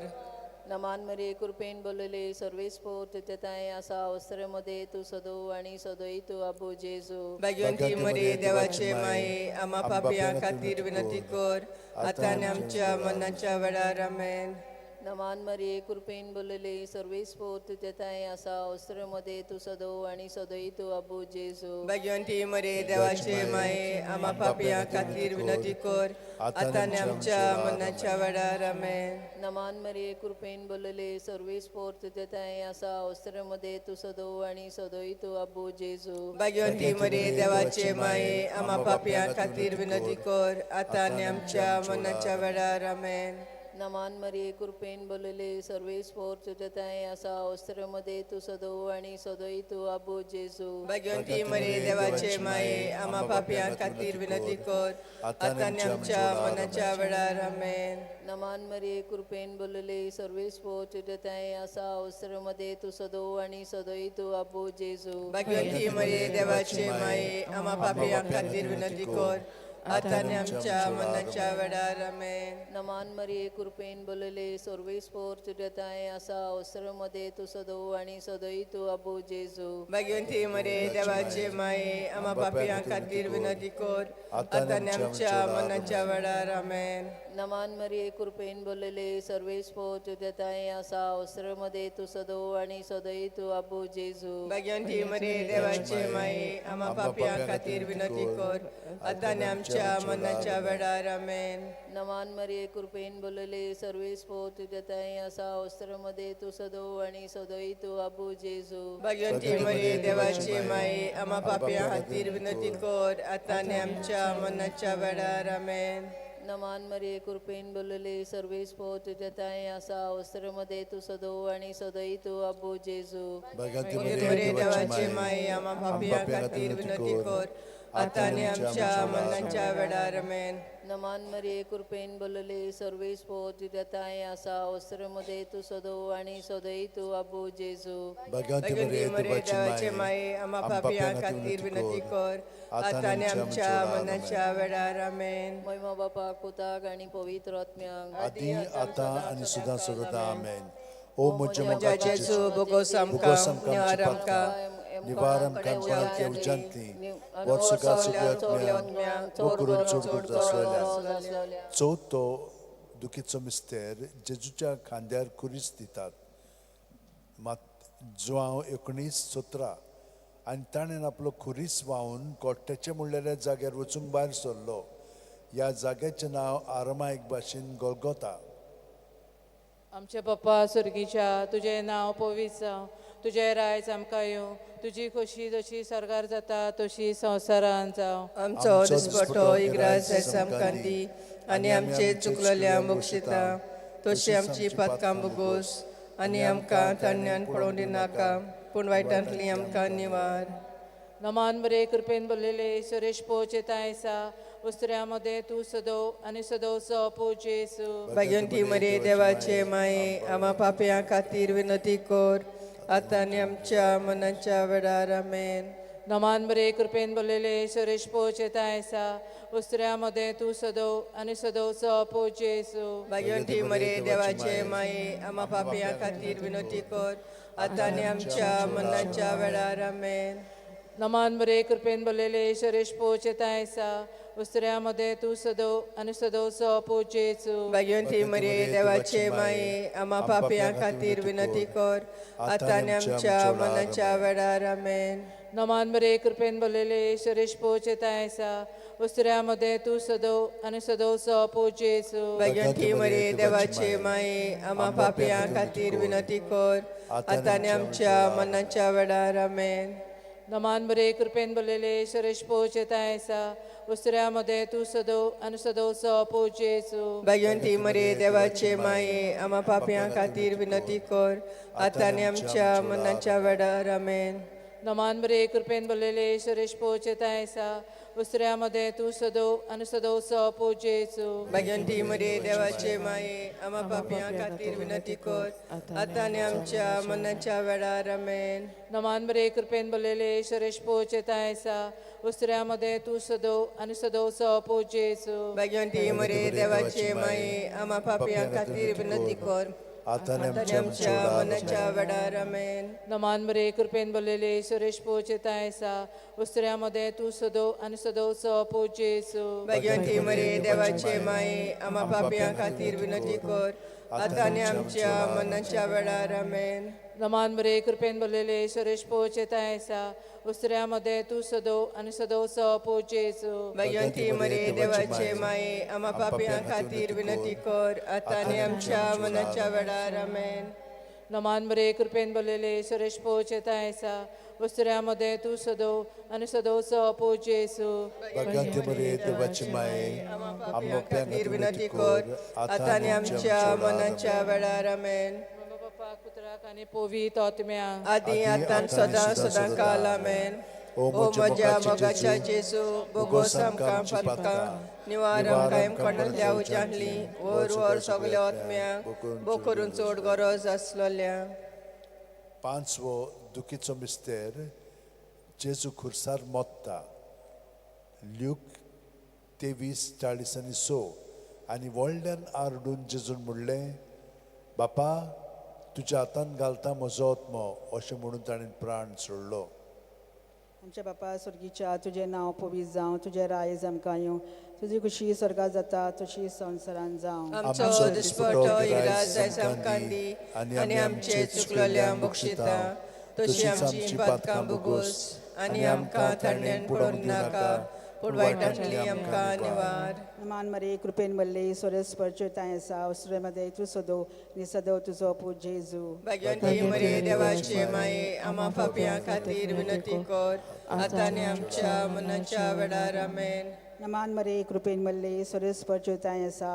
नमान मरिये कृपेन बोलले सर्वेस पोर तुजेताय आसा अवसरे मध्ये तूं सदो आनी सदोय तूं आबू जेजू. भाग्यवंती मरिये देवाचे माये, आमा पापयां खातीर विनंती कर, आतां आनी आमच्या मरणाच्या वेळार. आमेन. नमान मरिये कृपेन बोलले सर्वेस पोर तुजेताय आसा अवसरे मध्ये तूं सदो आनी सदोय तूं आबू जेजू. भाग्यवंती मरिये देवाचे माये, आमा पापयां खातीर विनंती कर, आतां आनी आमच्या मरणाच्या वेळार. आमेन. नमान मरिये कृपेन बोलले सर्वेस पोर तुजेताय आसा अवसरे मध्ये तूं सदो आनी सदोय तूं आबू जेजू. भाग्यवंती मरिये देवाचे माये, आमा पापयां खातीर विनंती कर, आतां आनी आमच्या मरणाच्या वेळार. आमेन. नमान मरिये कृपेन बोलले सर्वेस पोर तुजेताय आसा अवसरे मध्ये तूं सदो आनी सदोय तूं आबू जेजू. भाग्यवंती मरिये देवाचे माये, आमा पापयां खातीर विनंती कर, आतां आनी आमच्या मरणाच्या वेळार. आमेन. नमान मरिये कृपेन बोलले सर्वेस पोर तुजेताय आसा अवसरे मध्ये तूं सदो आनी सदोय तूं आबू जेजू. भाग्यवंती मरिये देवाचे माये, आमा पापयां खातीर विनंती कर, आतां आनी आमच्या मरणाच्या वेळार. आमेन. नमान मरिये कृपेन बोलले सर्वेस पोर तुजेताय आसा अवसरे मध्ये तूं सदो आनी सदोय तूं आबू जेजू. भाग्यवंती मरिये देवाचे माये, आमा पापयां खातीर विनंती कर, आतां आनी आमच्या मरणाच्या वेळार. आमेन. नमान मरिये कृपेन बोलले सर्वेस पोर तुजेताय आसा अवसरे मध्ये तूं सदो आनी सदोय तूं आबू जेजू. भाग्यवंती मरिये देवाचे माये, आमा पापयां खातीर विनंती कर, आतां आनी आमच्या मरणाच्या वेळार. आमेन. नमान मरिये कृपेन बोलले सर्वेस पोर तुजेताय आसा अवसरे मध्ये तूं सदो आनी सदोय तूं आबू जेजू. भाग्यवंती मरिये देवाचे माये, आमा पापयां खातीर विनंती कर, आतां आनी आमच्या मरणाच्या वेळार. आमेन. नमान मरिये कृपेन बोलले सर्वेस पोर तुजेताय आसा अवसरे मध्ये तूं सदो आनी सदोय तूं आबू जेजू. भाग्यवंती मरिये देवाचे माये, आमा पापयां खातीर विनंती कर, आतां आनी आमच्या मरणाच्या वेळार. आमेन. नमान मरिये कृपेन बोलले सर्वेस पोर तुजेताय आसा अवसरे मध्ये तूं सदो आनी सदोय तूं आबू जेजू. भाग्यवंती भाग्यवंती मरिये मरिये देवाचे माये, आमा पापयां खातीर विनंती कर, आतां आनी आमच्या मरणाच्या वेळार. आमेन. महिमा बापाक पुताक आनी पवित्र आत्म्याक. आदी आतां आनी सदां सर्वदा. आमेन. ओ म्हज्या म्हज्या मोगाच्या जेजू, जेजू, बोगोस आमकां, बोगोस आमकां निवार आमची आमकां, पातकां, निवार आमकां कोणाच्या उज्यांतली, वर्सुका सगळ्या आत्म्यांक, वो करून चड करून आसलेल्या. चवथो दुखीचो मिस्तेर, जेजूच्या खांद्यार खुरीस दितात. मात जुआंव 19:17. आनी ताणें आपलो खुरीस व्हांवन कोट्याचें म्हणलेल्या जाग्यार वचूंक भायर सरलो. ह्या जाग्याचें नांव आरमायक भाशेन गोलगोता. आमचे पप्पा स्वर्गीच्या, तुजें नांव पवित्र जावं, तुजें रायज आमकां येवं, तुजी खोशी जशी सर्गार जाता तशी संवसारान जावं. आमचो दिसपटो इग्रास आयज आमकां दी, आनी आमचे चुकलेल्या बक्षिता तशी आमची पातकां बोगोस, आनी आमकां तान्यान पळोवंक दिनाका, पूण वायटांतली आमकां निवार. नमान बरे कृपेन बोललेले सुरेश पोचेताय आसा, उस्त्र्यामध्ये तूं सदो आनी सदोचो पो जेजू. भाग्यवंती मरिये देवाचे माये, आमा पापयां खातीर विनंती कर, आतां आनी आमच्या मनाच्या वेळार. आमेन. नमान बरे कृपेन बोललेले सुरेश पोचेताय आसा, उस्त्र्यामध्ये तूं सदो आनी सदोचो पो जेजू. भाग्यवंती मरिये देवाचे माये, आमा पापयां खातीर विनंती कर, आतां आनी आमच्या मनाच्या वेळार. आमेन. नमान बरे कृपेन बोललेले सुरेश पोचेताय आसा, उस्त्र्यामध्ये तूं सदो आनी सदोचो पो जेजू. भाग्यवंती मरिये देवाचे माये, आमा पापयां खातीर विनंती कर, आतां आनी आमच्या मनाच्या वेळार. आमेन. नमान बरे कृपेन बोललेले सुरेश पोचेताय आसा, उस्त्र्यामध्ये तूं सदो आनी सदोचो पो जेजू. भाग्यवंती मरिये देवाचे माये, आमा पापयां खातीर विनंती कर, आतां आनी आमच्या मनाच्या वेळार. आमेन. नमान बरे कृपेन बोललेले सुरेश पोचेताय आसा, उस्त्र्यामध्ये तूं सदो आनी सदोचो पो जेजू. भाग्यवंती मरिये देवाचे माये, आमा पापयां खातीर विनंती कर, आतां आनी आमच्या मनाच्या वेळार. आमेन. नमान बरे कृपेन बोललेले सुरेश पोचेताय आसा, उस्त्र्यामध्ये तूं सदो आनी सदोचो पो जेजू. भाग्यवंती मरिये देवाचे माये, आमा पापयां खातीर विनंती कर, आतां आनी आमच्या मनाच्या वेळार. आमेन. नमान बरे कृपेन बोललेले सुरेश पोचेताय आसा, उस्त्र्यामध्ये तूं सदो आनी सदोचो पो जेजू. भाग्यवंती मरिये देवाचे माये, आमा पापयां खातीर विनंती कर, आतां आनी आनी आमच्या आमच्या मनाच्या वेळार. आमेन. नमान मरे, कृपेन भरलेले, सुरेश ताय आसा, उस्त्र्या मदें तूं सदो आनी सदोवचो पूत जेजू. भाग्यवंती मरे, देवाचे माये, आमा पापयां खातीर विनंती कर, आतां आनी आमच्या मनाच्या वेळार. आमेन. नमान मरे, कृपेन भरलेले, सुरेश ताय आसा, उस्त्र्या मदें तूं सदो आनी सदोवचो पूत जेजू. भाग्यवंती मरे, देवाचे माये, आमा पापयां खातीर विनंती कर, आतां आनी आमच्या मनाच्या वेळार. आमेन. नमान मरे, कृपेन भरलेले, सुरेश ताय आसा, उस्त्र्या मदें तूं सदो आनी सदोवचो पूत जेजू. भाग्यवंती मरे, देवाची माये, आमा आमच्या पापयां खातीर विनंती कर, आतां आनी आमच्या मनाच्या वेळार. आमेन. बापाक, पुत्राक आनी पवित्र आत्म्याक. आदी, आतां, सदां सदां काल. आमेन. ओ म्हज्या मोगाच्या जेजू, बोगोस आमकां पातकां, निवार आमकां कोणांतल्या उज्यांतली, वर वर सगल्या आत्म्यांक, बो करून चड गरज आसलोल्या. पांचवो दुखीचो मिस्तेर, जेजू खुर्सार मोत्ता. ल्यूक 23:46. आनी व्हडल्यान आरडून जेजून म्हणलें, बापा, तुज्या हातान घालता म्हजो आत्मो. अशें म्हणून ताणें प्राण सोडलो. आमच्या बापा स्वर्गीच्या, तुजें नांव पवित्र जावं, तुजें रायज आमकां येवं, तुजी खुशी स्वर्गात जाता तशी संवसारान जावं. आमचो दिसपटो इराज आयज आमकां दी आनी आमचे चुकलोल्या बक्षिता तशी आमची पातकां बुगोस आनी आमकां थंडेन पडोवंक नाका, पूण वायटांतली आमकां निवार. मान मरे, कृपेन भरले, स्वर्ग तांय आसा, मध्ये तूं सदो आनी सदो तुजो पूत जेजू. भाग्यवंती मरे, देवाचे माये, आमा पापयां खातीर विनंती कर, आतां आनी आमच्या मनाच्या वेळार. आमेन. नमान मरे, कृपेन भरले, स्वर्ग तांय आसा,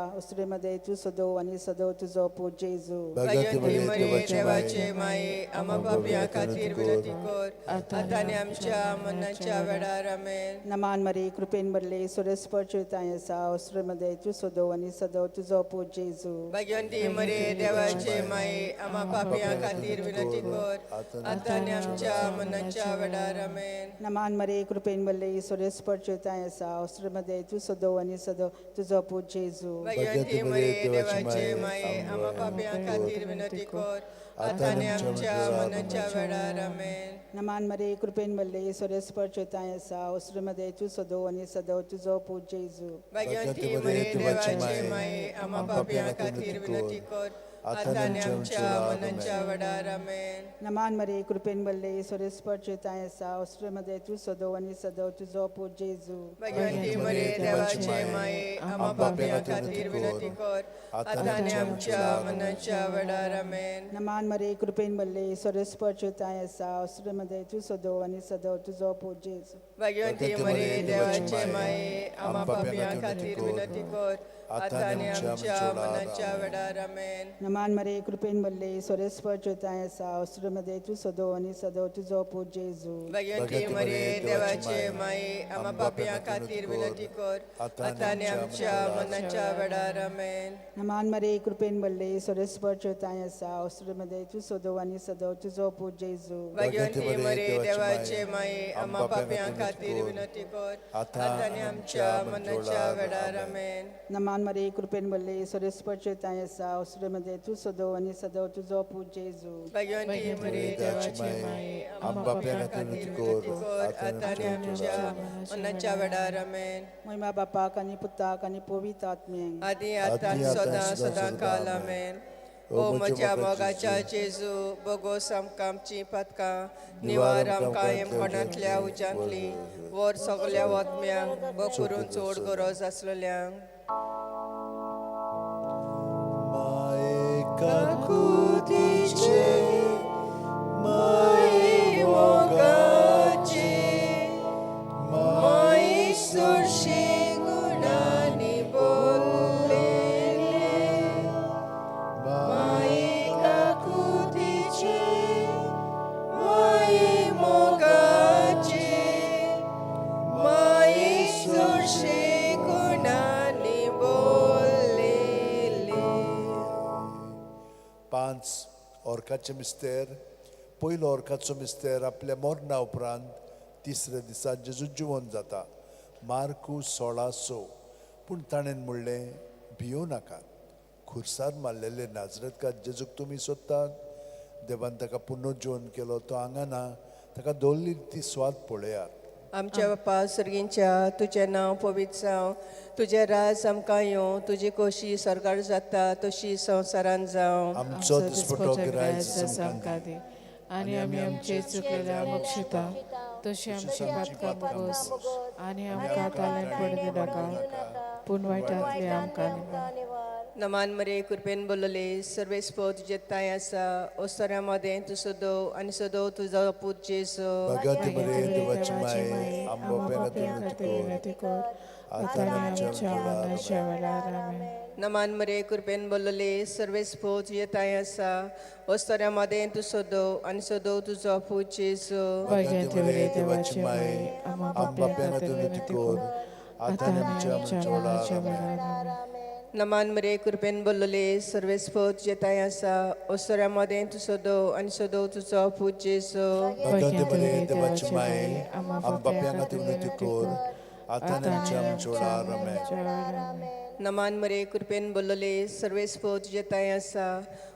मध्ये तूं सदो आनी सदो तुजो पूत जेजू. भाग्यवंती मरे, देवाचे माये, आमा पापयां खातीर विनंती कर, आतां आनी आमच्या मनाच्या वेळार. आमेन. नमान मरे, कृपेन भरले, स्वर्ग तांय आसा, मध्ये तूं सदो आनी सदो तुजो पूत जेजू. भाग्यवंती मरे, देवाचे माये, आमा पापयां खातीर विनंती कर, आतां आनी आमच्या मनाच्या वेळार. आमेन. नमान मरे, कृपेन भरले, स्वर्ग तांय आसा, मध्ये तूं सदो आनी सदो तुजो पूत जेजू. भाग्यवंती मरे, देवाचे माये, आमा पापयां खातीर विनंती कर, आतां आनी आमच्या मनाच्या वेळार. आमेन. नमान मरे, कृपेन भरले, स्वर्ग तांय आसा, मध्ये तूं सदो आनी सदो तुजो पूत जेजू. भाग्यवंती मरे, देवाचे माये, आमा पापयां खातीर विनंती कर, आतां आनी आमच्या मनाच्या वेळार. आमेन. नमान मरे, कृपेन भरले, स्वर्ग तांय आसा, मध्ये तूं सदो आनी सदो तुजो पूत जेजू. भाग्यवंती मरे, देवाचे माये, आमा पापयां खातीर विनंती कर, आतां आनी आमच्या मनाच्या वेळार. आमेन. नमान मरे, कृपेन भरले, स्वर्ग तांय आसा, मध्ये तूं सदो आनी सदो तुजो पूत जेजू. भाग्यवंती मरे, देवाचे माये, आमा पापयां खातीर विनंती कर, आतां आनी आमच्या मनाच्या वेळार. आमेन. नमान मरे, कृपेन भरले, स्वर्ग तांय आसा, मध्ये तूं सदो आनी सदो तुजो पूत जेजू. भाग्यवंती मरे, देवाचे माये, आमा पापयां खातीर विनंती कर, आतां आनी आमच्या मनाच्या वेळार. आमेन. नमान मरे, कृपेन भरले, स्वर्ग तांय आसा, मध्ये तूं सदो आनी सदो तुजो पूत जेजू. भाग्यवंती मरे, देवाचे माये, आमा पापयां खातीर विनंती कर, आतां आनी आमच्या मनाच्या वेळार. आमेन. नमान मरे, कृपेन भरले, स्वर्ग तांय आसा, मध्ये तूं सदो आनी सदो तुजो पूत जेजू. भाग्यवंती मरे, देवाचे माये, आमा पापयां खातीर विनंती कर, आतां आनी आमच्या मनाच्या वेळार. आमेन. महिमा बापाक आनी पुताक आनी पवित्र आत्म्याक. आदी, आतां, सदां सदां काल. आमेन. ओ म्हज्या मोगाच्या जेजू, बोगोस आमकां आमचीं पातकां, निवार आमकां कोणांतल्या उज्यांतली, वर सगल्या वतम्यांक, बो करून चड गरज आसलेल्यांक. माये काकुतीचे, माये मोगाचे, माई सुरशी गुणांनी बोललेले, माये काकुतीचे, माये मोगाचे, माये सुरशी गुणांनी बोललेले. पांच ऑर्काचे मिस्तेर. पयलो ऑर्काचो मिस्तेर, आपल्या मरणा उपरांत तिसऱ्या दिसा जेजू जिवन जाता. मार्कू 16:6. पूण ताणें म्हणलें, भियों नाकात. खुर्सार मारलेले नाजरेतकार जेजूक तुमी सोदतात. देवान ताका पुनर्जीवन केलो, तो हांगा ना, ताका दवरली ती स्वाद पळयात. आमच्या बापा सर्गींच्या तुजें नांव पवित्र जावं, तुजें राज आमकां येवं, तुजी खोशी स्वर्गार जाता तशी संवसारान जावं. आमचो दिसपटो गिरायच आमकां दी आनी आमी आमचे चुकलेल्या बक्षिता तशी आमची पातकां बोगोस आनी आमकां ताल्यान पडूं नाका पूण वायटांतली आमकां निवार. नमान मरे कृपेन बोलले सर्वेस्पो तुजे ताय आसा, ओसऱ्या मदें तूं सदो आनी सदो तुजो पूत जेजू. भगवती मरे देवाची माये, आम बाप्या खातीर विनंती कर, आतां आनी आमच्या मरणाच्या वेळार. आमेन. नमान मरे कृपेन बोलले सर्वेस्पो तुजे ताय आसा, ओसऱ्या मदें तूं सदो आनी सदो तुजो पूत जेजू. भाग्यांती मरे देवाची माये, आम बाप्या खातीर विनंती कर, आतां आनी आमच्या मरणाच्या वेळार. आमेन. नमान मरे कृपेन बोलले सर्वेस्पो तुजे ताय आसा, ओसऱ्या मदें तूं सदो आनी सदो तुजो पूत जेजू. भगवती मरे देवाची माये, आम बाप्या खातीर विनंती कर, आतां आनी आमच्या मरणाच्या वेळार. आमेन. नमान मरे कृपेन बोलले सर्वेस्पो तुजे ताय आसा,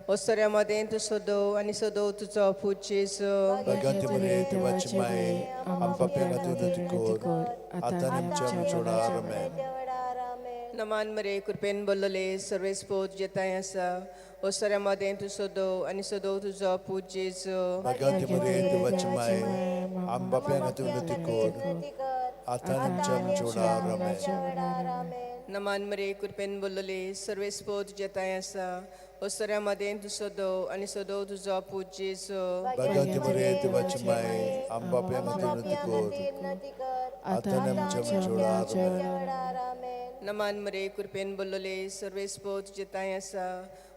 ओसऱ्या मदें तूं सदो आनी सदो तुजो पूत जेजू. भगवती मरे देवाची माये, आम बाप्या खातीर विनंती कर, आतां आनी आमच्या मरणाच्या वेळार. आमेन. नमान मरे कृपेन बोलले सर्वेस्पो तुजे ताय आसा, ओसऱ्या मदें तूं सदो आनी सदो तुजो पूत जेजू. भगवती मरे देवाची माये, आम बाप्या खातीर विनंती कर, आतां आनी आमच्या मरणाच्या वेळार. आमेन. नमान मरे कृपेन बोलले सर्वेस्पो तुजे ताय आसा, ओसऱ्या मदें तूं सदो आनी सदो तुजो पूत जेजू. भगवती मरे देवाची माये, आम बाप्या खातीर विनंती कर, आतां आनी आमच्या मरणाच्या वेळार. आमेन. नमान मरे कृपेन बोलले सर्वेस्पो तुजे ताय आसा,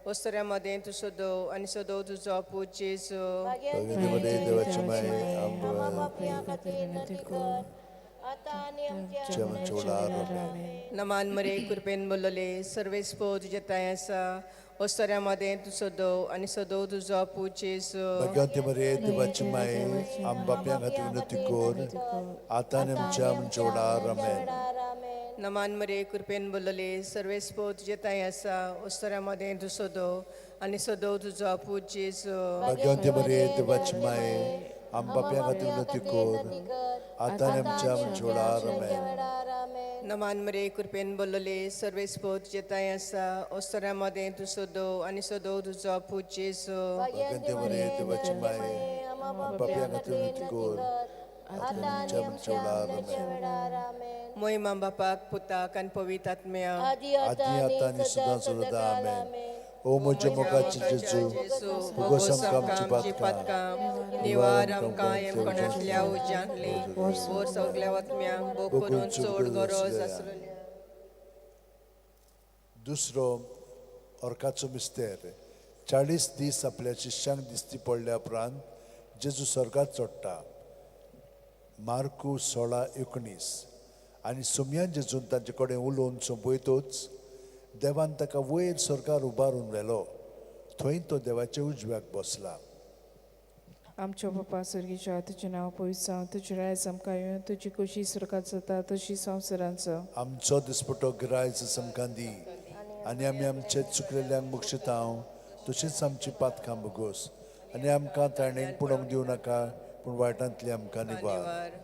ओसऱ्या मदें तूं सदो आनी सदो तुजो पूत जेजू. भगवती मरे देवाची माये, आम पापयां खातीर विनंती कर, आतां आनी आमच्या आमच्या मरणाच्या वेळार. आमेन. नमान मरे कृपेन बोलले सर्वेस्पो तुजे ताय आसा, ओसऱ्या मदें तूं सदो आनी सदो तुजो पूत जेजू. भगवती मरे देवाची माये, आम बाप्या खातीर विनंती कर, आतां आनी आमच्या मरणाच्या वेळार. आमेन. नमान मरे कृपेन बोलले सर्वेस्पो तुजे ताय आसा, ओसऱ्या मदें तूं सदो आनी सदो तुजो पूत जेजू. भगवती मरे देवाची माये, आम बाप्या खातीर विनंती कर, आतां आनी आमच्या मरणाच्या वेळार. आमेन. नमान मरे कृपेन बोलले सर्वेस्पो तुजे ताय आसा, ओसऱ्या मदें तूं सदो आनी सदो तुजो पूत जेजू. भगवती मरे देवाची माये, आम बाप्या खातीर विनंती कर, आतां आनी आमच्या मरणाच्या वेळार. आमेन. मोहिमा बापाक पुताक आनी पवित्र आत्म्या. आदी आदी आतां आनी सदां सर्वदा. आमेन. ओ म्हज्या मोगाचे जेजू, बोगोस आमकां आमची पातकां, निवार आमकां येमकोणांतल्या उज्यांतली, वोर सगल्या वतम्यांक बोग करून चड गरज आसलेली. दुसरो अर्काचो मिस्तेर. 40 दीस आपल्या शिष्यांक दिसती पडल्या उपरांत जेजू स्वर्गात चडटा. मार्कू 16:19. आनी सुमयान जेजून तांचे कडेन उलोवन सोंपयतोच देवान ताका वयर स्वर्गार उबारून व्हेलो, थंय तो देवाच्या उजव्याक बसला. आमच्या बापा सर्गीच्या, तुजें नांव पवित्र जावं, तुजें रायज आमकां येवं, तुजी खोशी स्वर्गात जाता तशी संवसारांत जावं. आमचो दिसपटो गिरायच आमकां दी आनी आमी आमचे चुकलेल्यांक बक्षितांव तशीच आमची पातकां बोगोस आनी आमकां ताणें पुणोंक दिवं नाका पूण वायटांतली आमकां निवार.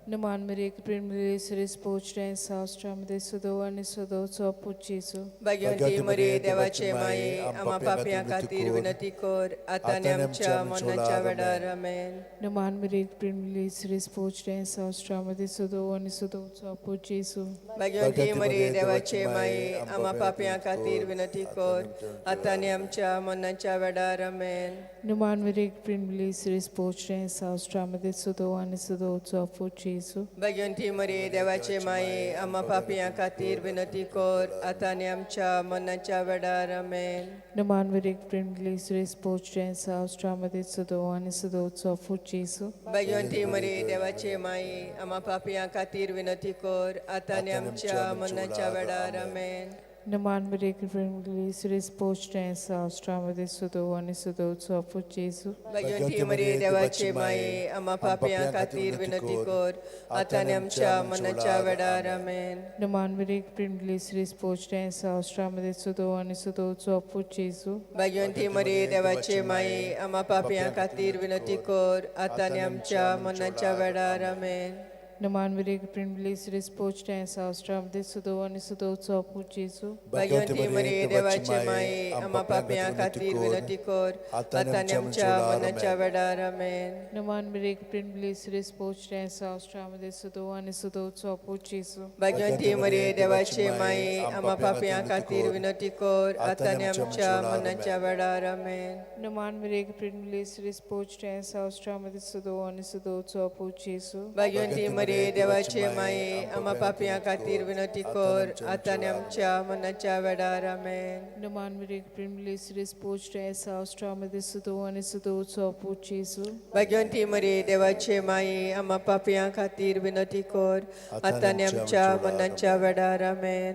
नमान मरे कृपेन मिले सुरेश पोचरे सावस्ट्रामध्ये सदो आनी सदोचो पूत जेजू. भाग्यवंती मरे देवाचे माये, आमा पापयां खातीर विनंती कर, आतां आनी आमच्या मरणाच्या वेळार. आमेन. नमान मरे कृपेन मिले सुरेश पोचरे सावस्ट्रामध्ये सदो आनी सदोचो पूत जेजू. भाग्यवंती मरे देवाचे माये, आमा पापयां खातीर विनंती कर, आतां आनी आमच्या मरणाच्या वेळार. आमेन. नमान मरे कृपेन मिले सुरेश पोचरे सावस्ट्रामध्ये सदो आनी सदोचो पूत जेजू. भाग्यवंती मरे देवाचे माये, आमा पापयां खातीर विनंती कर, आतां आनी आमच्या मरणाच्या वेळार. आमेन. नमान मरे कृपेन मिले सुरेश पोचरे सावस्ट्रामध्ये सदो आनी सदोचो पूत जेजू. भाग्यवंती मरे देवाचे माये, आमा पापयां खातीर विनंती कर, आतां आनी आमच्या मरणाच्या वेळार. आमेन. नमान मरिये कृपेन भरलेली सुरेस पोश्ट आसा ऑस्ट्रा सुदो आनी सुदोचो पूत जेजू. भाग्यवंती मरिये देवाचे माये, आम्हा पापयां खातीर विनंती कर, आतां आनी आमच्या मरणाच्या वेळार. आमेन. नमान मरिये कृपेन भरलेली सुरेस पोश्ट आसा ऑस्ट्रा सुदो आनी सुदोचो पूत जेजू. भाग्यवंती मरिये देवाचे माये, आम्हा पापयां खातीर विनंती कर, आतां आनी आमच्या मरणाच्या वेळार. आमेन. नमान मरिये कृपेन भरलेली सुरेस पोश्ट आसा ऑस्ट्रा सुदो आनी सुदोचो पूत जेजू. भाग्यवंती मरिये देवाचे माये, आम्हा पापयां खातीर विनंती कर, आतां आनी आमच्या मरणाच्या वेळार. आमेन. नमान मरिये कृपेन भरलेली सुरेस पोश्ट आसा ऑस्ट्रा सुदो आनी सुदोचो पूत जेजू. भाग्यवंती मरिये देवाचे माये, आम्हा पापयां खातीर विनंती कर, आतां आनी आमच्या मरणाच्या वेळार. आमेन. नमान मरिये कृपेन भरलेली सुरेस पोश्ट आसा ऑस्ट्रा सुदो आनी सुदोचो पूत जेजू. भाग्यवंती मरिये देवाचे माये, आम्हा पापयां खातीर विनंती कर, आतां आनी आमच्या मरणाच्या वेळार. आमेन. नमान मरिये कृपेन भरलेली सुरेस पोश्ट आसा ऑस्ट्रा सुदो आनी सुदोचो पूत जेजू. भाग्यवंती मरिये देवाचे माये, आम्हा पापयां खातीर विनंती कर, आतां आनी आमच्या मरणाच्या वेळार. आमेन.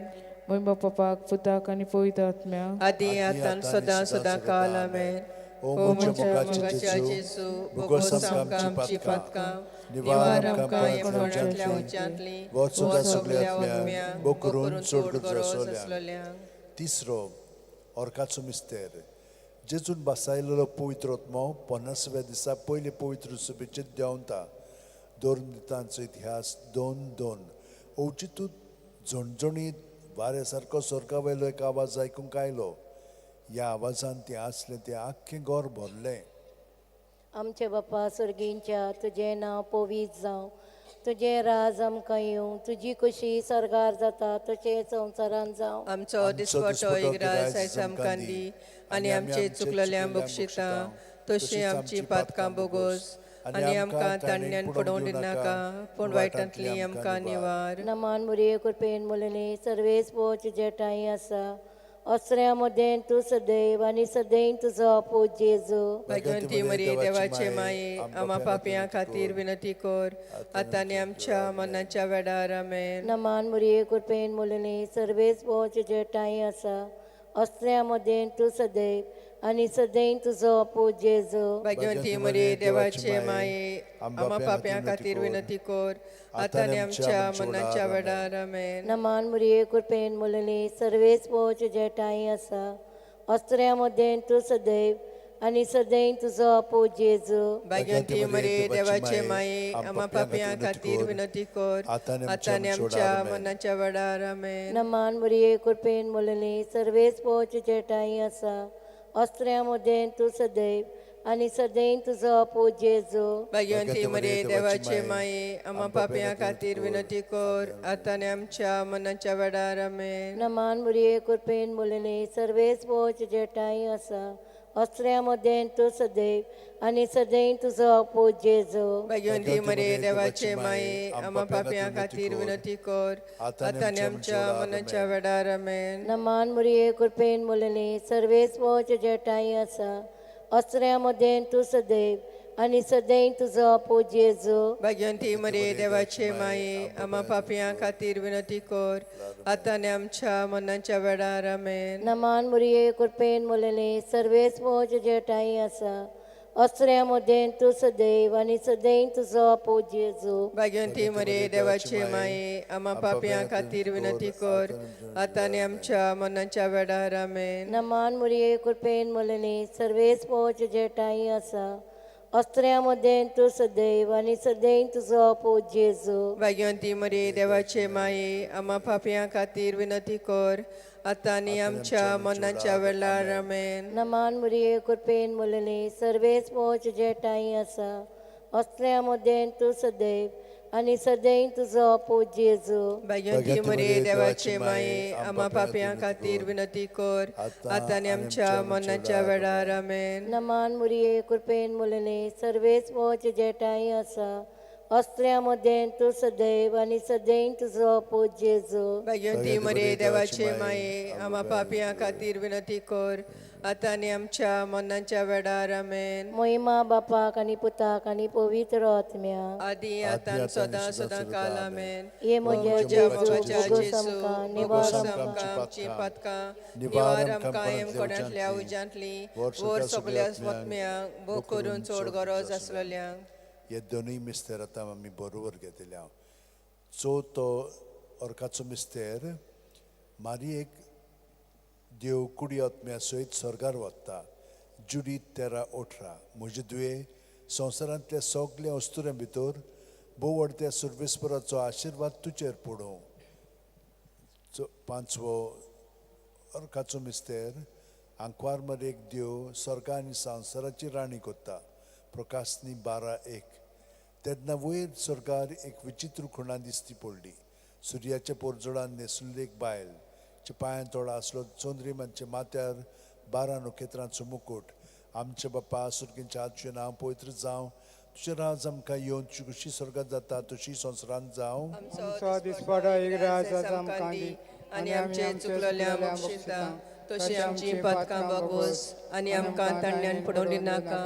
मोहिमा पप्पाक, पुताक आनी पवित्र आत्म्याक. आदी आतां सदां सदां काल. आमेन. ओ ओ म्हज्या म्हज्या मोगाचे मोगाच्या जेजू, जेजू, बोगोस बोगोस आमकां आमकां आमची आमची पातकां, पातकां, निवार निवार आमकां आमकां येमणांतल्या पळोवच्यांतली, उच्यांतली, वच वच सगल्या सगल्या आत्म्यांक, आत्म्यांक, बो करून करून चड चड गरज गरज आसलेल्यांक. आसलेल्यांक. तिसरो ऑर्काचो मिस्तेर. जेजून बसायलेलो पवित्र आत्मो 50व्या दिसा पयले पवित्र सभेचेर देंवता. दोन दितांचो इतिहास 2:2. अवचितूच झणझणीत वाऱ्या सारको स्वर्गा वयलो एक आवाज आयकूंक आयलो. ह्या आवाजान तें आसलें तें आख्खें घर भरलें. आमचे बापा सर्गींच्या, तुजें नांव पवित्र जावं, तुजें राज आमकां येवं, तुजी कशी सर्गार जाता तशें संवसारान जावं. आमचो दिसपटो इग्रास आयज आमकां दी आनी आमचे चुकलेल्या बक्षिता तशी आमची पातकां बोगोस आनी आमकां ताणण्यान पडोवंक दिनाका, पूण वायटांतली आमकां निवार. नमान मुरये कृपेन मुलनी सर्वेस पोच जेठाई आसा असऱ्या मदें तूं सदैव आनी सदैव तुजो पूत जेजू. भाग्यवंती मरिये देवाचे माये, आम्हा पापयां खातीर विनंती कर, आतां आनी आमच्या मरणाच्या वेळार. आमेन. नमान मुरये कृपेन मुलनी सर्वेस पोच जेठाई आसा असऱ्या मदें तूं सदैव आनी सदैव तुजो पूत जेजू. भाग्यवंती मरिये देवाचे माये, आम्हा पापयां खातीर विनंती कर, आतां आनी आमच्या मरणाच्या वेळार. आमेन. नमान मुरये कृपेन मुलनी सर्वेस पोच जेठाई आसा असऱ्या मदें तूं सदैव आनी सदैव तुजो पूत जेजू. भाग्यवंती मरिये देवाचे माये, आम्हा पापयां खातीर विनंती कर, आतां आनी आमच्या मरणाच्या वेळार. आमेन. नमान मुरये कृपेन मुलनी सर्वेस पोच जेठाई आसा असऱ्या मदें तूं सदैव आनी सदैव तुजो पूत जेजू. भाग्यवंती मरिये देवाचे माये, आम्हा पापयां खातीर विनंती कर, आतां आनी आमच्या मरणाच्या वेळार. आमेन. नमान मुरये कृपेन मुलनी सर्वेस पोच जेठाई आसा असऱ्या मदें तूं सदैव आनी सदैव तुजो पूत जेजू. भाग्यवंती मरिये देवाचे माये, आम्हा पापयां खातीर विनंती कर, आतां आनी आमच्या मरणाच्या वेळार. आमेन. नमान मुरये कृपेन मुलनी सर्वेस पोच जेठाई आसा असऱ्या मदें तूं सदैव आनी सदैव तुजो पूत जेजू. भाग्यवंती मरिये देवाचे माये, आम्हा पापयां खातीर विनंती कर, आतां आनी आमच्या मरणाच्या वेळार. आमेन. नमान मुरये कृपेन मुलनी सर्वेस पोच जेठाई आसा असऱ्या मदें तूं सदैव आनी सदैव तुजो पूत जेजू. भाग्यवंती मरिये देवाचे माये, आम्हा पापयां खातीर विनंती कर, आतां आनी आमच्या मरणाच्या वेळार. आमेन. नमान मुरये कृपेन मुलनी सर्वेस पोच जेठाई आसा असऱ्या मदें तूं सदैव आनी सदैव तुजो पूत जेजू. भाग्यवंती मरिये देवाचे माये, आम्हा पापयां खातीर विनंती कर, आतां आनी आमच्या मरणाच्या वेळार. आमेन. नमान मुरये कृपेन मुलनी सर्वेस पोच जेठाई आसा असऱ्या मदें तूं सदैव आनी सदैव तुजो पूत जेजू. भाग्यवंती मरिये देवाचे माये, आम्हा पापयां खातीर विनंती कर, आतां आनी आमच्या मरणाच्या वेळार. आमेन. नमान मुरये कृपेन मुलनी सर्वेस पोच जेठाई आसा असल्या मदें तूं सदैव आनी सदैव तुजो पूत जेजू. भाग्यवंती मरे देवाचे माये, आमा पापयां खातीर विनंती कर, आतां आनी आमच्या मरणाच्या वेळार. आमेन. मोहिमा बापाक आनी पुताक आनी पवित्र आत्म्याक. आदी आतां सदां सदां काल. आमेन. ये म्हज्या म्हज्या जेजू, मोगाच्या बोगोस जेजू, आमकां, बोगोस निवार आमकां आमची पातकां, निवार आमकां कायम कोणांतल्या उज्यांतली, वर सगल्या आत्म्यांक, भोग करून चड गरज आसलेल्यांक. हे दोनूय मिस्तेर आतां आमी बरोबर घेतले हांव. चवथो अर्काचो मिस्तेर, मारयेक देव कुडी आत्म्या सयत स्वर्गार वता. जुडीत 13:18. म्हजे दुये, संवसारांतल्या सगल्या अस्तुऱ्यां भितर भोव त्या सुर्वेस्पराचो आशिर्वाद तुजेर पडूं. पांचवो अर्काचो मिस्तेर, आंकवार मरेक देव स्वर्गा आनी संवसाराची राणी कोत्ता. प्रकाशनी 12:1. तेन्ना वयर स्वर्गार एक विचित्र खुणा दिसती पडली. सुर्याच्या पोरजोडान न्हेसुल्ली एक बायल, चे पांयां तोडा आसलो चंद्रिमाच्या माथ्यार 12 नखेत्रांचो मुकूट. आमचे बापा सुर्गींच्या, तुजें नांव पवित्र जावं, तुजें राज आमकां येवन, तुजी खुशी स्वर्गात जाता तशी संवसारांत जावं. आमचो दिसपडो एक राज आमकां दी, आनी आमचे चुकलेल्या बक्षिता तशी आमची पातकां बागोस, आनी आमकां तांड्यान पडोवंक दिनाका,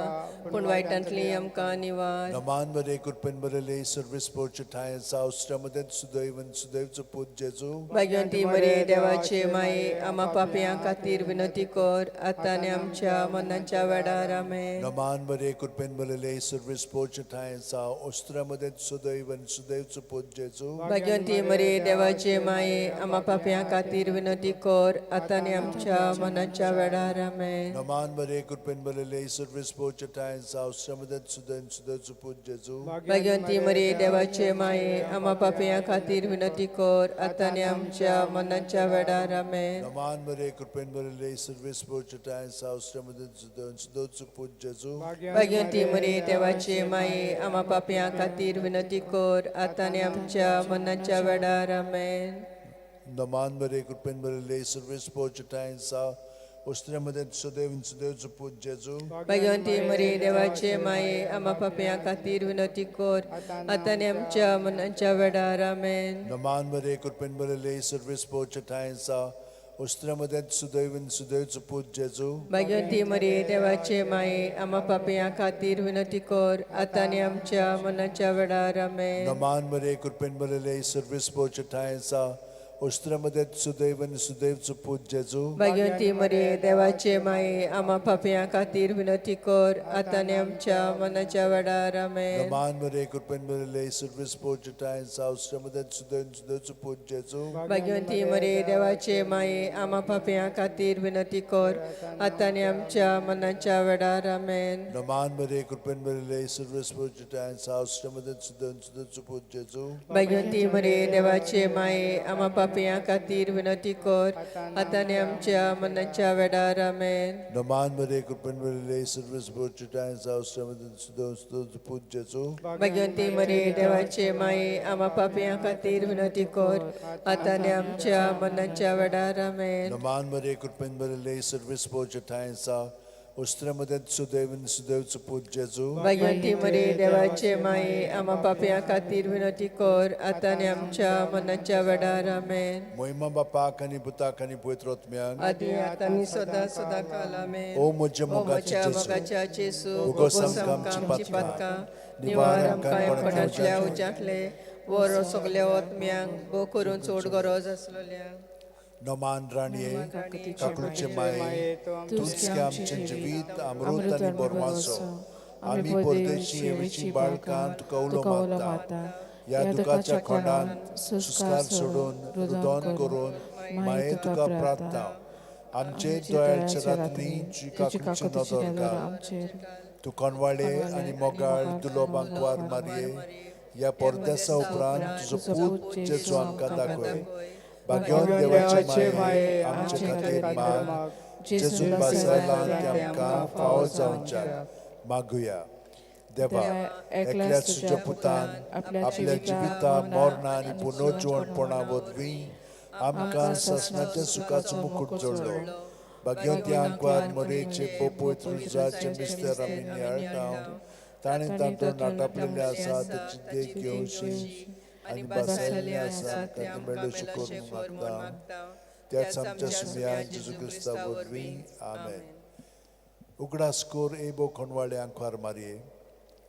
पूण वायटांतली आमकां निवार. नमान बरे कृपेन बरले सर्वीस पोरचे ठांय सावस्ट्रामध्ये सुदैव आनी सुदैवचो पूत जेजू. भाग्यवंती मरे देवाचे माये, आमा पापयां खातीर विनंती कर, आतां आनी आमच्या मरणाच्या वेळार. आमेन. नमान बरे कृपेन बरले सर्वीस पोरचे ठांय सावस्ट्रामध्ये सुदैव आनी सुदैवचो पूत जेजू. भाग्यवंती मरे देवाचे माये, आमा पापयां खातीर विनंती कर, आतां आनी आमच्या मरणाच्या वेळार. आमेन. नमान बरे कृपेन बरले सर्वीस पोरचे ठांय सावस्ट्रामध्ये सुदैव आनी सुदैवचो पूत जेजू. भाग्यवंती मरे देवाचे माये, आमा पापयां खातीर विनंती कर, आतां आनी आमच्या मरणाच्या वेळार. आमेन. नमान बरे कृपेन बरले सर्वीस पोरचे ठांय सावस्ट्रामध्ये सुदैव आनी सुदैवचो पूत जेजू. भाग्यवंती मरे देवाचे माये, आमा पापयां खातीर विनंती कर, आतां आनी आमच्या मरणाच्या वेळार. आमेन. नमान बरे कृपेन बरले सर्वीस पोरचे ठांय सावस्ट्रामध्ये सुदैव आनी सुदैवचो पूत जेजू. भाग्यवंती मरे देवाचे माये, आमा पापयां खातीर विनंती कर, आतां आनी आमच्या मरणाच्या वेळार. आमेन. नमान बरे कृपेन बरले सर्वीस पोरचे ठांय सावस्ट्रामध्ये सुदैव आनी सुदैवचो पूत जेजू. भाग्यवंती मरे देवाचे माये, आमा पापयां खातीर विनंती कर, आतां आनी आमच्या मरणाच्या वेळार. आमेन. नमान बरे कृपेन बरले सर्वीस पोरचे ठांय सावस्ट्रामध्ये सुदैव आनी सुदैवचो पूत जेजू. भाग्यवंती मरे देवाचे माये, आमा पापयां खातीर विनंती कर, आतां आनी आमच्या मरणाच्या वेळार. आमेन. नमान बरे कृपेन बरले सर्वीस पोरचे ठांय सावस्ट्रामध्ये सुदैव आनी सुदैवचो पूत जेजू. भाग्यवंती मरे देवाचे माये, आमा पापयां खातीर विनंती कर, आतां आनी आमच्या मरणाच्या वेळार. आमेन. नमान बरे कृपेन बरले सर्वीस पोरचे ठांय सावस्ट्रामध्ये सुदैव आनी सुदैवचो पूत जेजू. भाग्यवंती मरे देवाचे माये, आमा पापयां खातीर विनंती कर, आतां आनी आमच्या मरणाच्या वेळार. आमेन. नमान बरे कृपेन बरले सर्वीस पोरचे ठांय सावस्ट्रामध्ये सुदैव आनी सुदैवचो पूत जेजू. भाग्यवंती मरे देवाचे माये, आमा पापयां खातीर विनंती कर, आतां आनी आमच्या मरणाच्या वेळार. आमेन. नमान बरे कृपेन बरले सर्वीस पोरचे ठांय सावस्ट्रामध्ये सुदैव आनी सुदैवचो पूत जेजू. भाग्यवंती मरे देवाचे माये, आमा पापयां खातीर विनंती कर, आतां आनी आमच्या मरणाच्या वेळार. आमेन. मोहिमा बापाक आनी पुताक आनी पवित्र आत्म्याक. आदी आतां आनी सदां सदां काल. आमेन. ओ म्हज्या ओ मोगाच्या म्हज्या जेजू, मोगाच्या जेजू, बोगोस बोगोस आमकां आमकां आमची आमची पातकां, पातकां, निवार निवार आमकां आमकां कोणांतल्या कोणांतल्या उज्यांतले, वर सगल्या आत्म्यांक, भोव करून चड गरज आसलेल्यांक. नमान राणये, काकूळचे माये, तूंच की आमचें जिवीत अमृत आनी बोरमासो. आमी परदेशी येवची बाळकां तुका उलो मारता. ह्या दुखाच्या खोंडांत सुस्कार सोडून रुदन करून माये तुका प्रार्थना. आमचे दोळ्याच्या रातनी तुजी काकूळची नदर घाल. तूं कोणवाळे आनी मोगाळ दुलोब आंकवार मारये, ह्या परदेसा उपरांत तुजो पूत जेजू आमकां दाखय. भाग्यवंत देवाचे माये, आमचे खातीर माग, जेजून बासायला ते आमकां फावो जावच्याक. मागुया. देवा, एकल्याच तुज्या पुतान आपल्या जिविता मरणा आनी पुनर्जिवणपणा वरवीं आमकां सासणाच्या सुखाचो मुकूट जोडलो. भाग्यवंती आंकवार मरेचे बोपोय तुजाचे मिस्तर आमी नियाळटा. ताणें तातूंत नाटापलेलें आसा ताची देख घेवची आनी बसायल्लें आसा तें मेळोवचें करूंक मागता त्याच आमच्या सुम्या जेजू क्रिस्ता वरवीं आमेन. उगडास कोर एबो कोणवाळे आंकवार मारये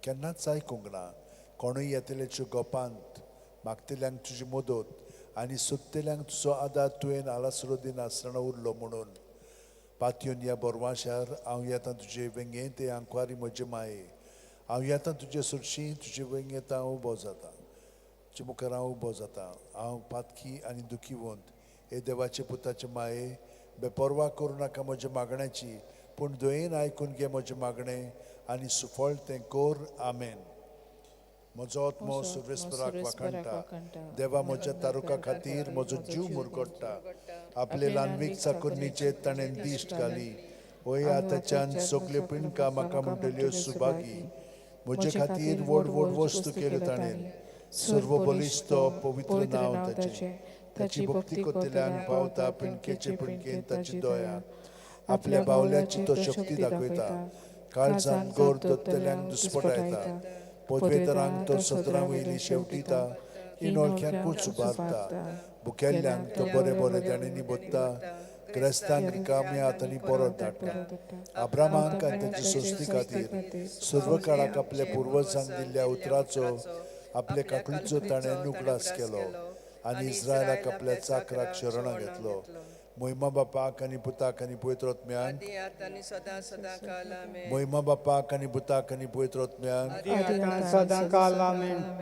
केन्नाच आयकूंक ना कोणूय येतल्याच्या गोपांत मागतल्यांक तुजी मदत आनी सोदतल्यांक तुजो आदार तुवें आलासरो दिनासतना उरलो म्हणून पातयेन ह्या बोरवाशार हांव येता तुजे वेंगेंत ते आंकवारी म्हजे माये हांव येता तुजे सरशी तुजे वेंगेंत हांव उबो जाता तुजे मुखार हांव उबो जाता हांव पातकी आनी दुखीवंत हे देवाचे पुताचे माये बेपर्वा करूं नाका म्हज्या मागण्याची पूण दयेन आयकून घे म्हजें मागणें आनी सुफळ तें कोर आमेन. म्हजो आत्मो सुर्वेस्पराक वाखाणटा देवा म्हज्या तारुका खातीर म्हजो जीव मुरगोडटा आपले ल्हानवीक चाकुरणीचेर ताणें दिश्ट घाली वय आतांच्यान सगल्यो पिंडकां म्हाका म्हणटल्यो सुभागी म्हजे खातीर व्हड व्हड वस्तू केल्यो ताणें सर्व बलिश्ट पवित्र नांव ताचें ताची भक्ती करतल्यांक पावता पिंडकेचे पिंडकेन ताची दया आपल्या बावल्याची तो शक्ती दाखयता काळजान गोर दत्तल्यांक दुस्पटायता पदवेतरांक तो सत्रां वयली शेवटिता इनोळख्यांकूच उबारता भुकेल्ल्यांक तो बरें बरें ताणें निबदता क्रेस्तांक रिकाम्या हातांनी परत धाडटा अब्रामाक आनी ताचे संस्थे खातीर सर्व काळाक आपल्या पुर्वजांक दिल्ल्या उतराचो आपल्या काकळीचो ताणें उगडास केलो आनी इस्रायलाक आपल्या चाकराक शरणां घेतलो. मोहिमा बापाक आनी पुताक आनी पवित्र आत्म्याक मोहिमा बापाक आनी पुताक आनी पवित्र आत्म्याक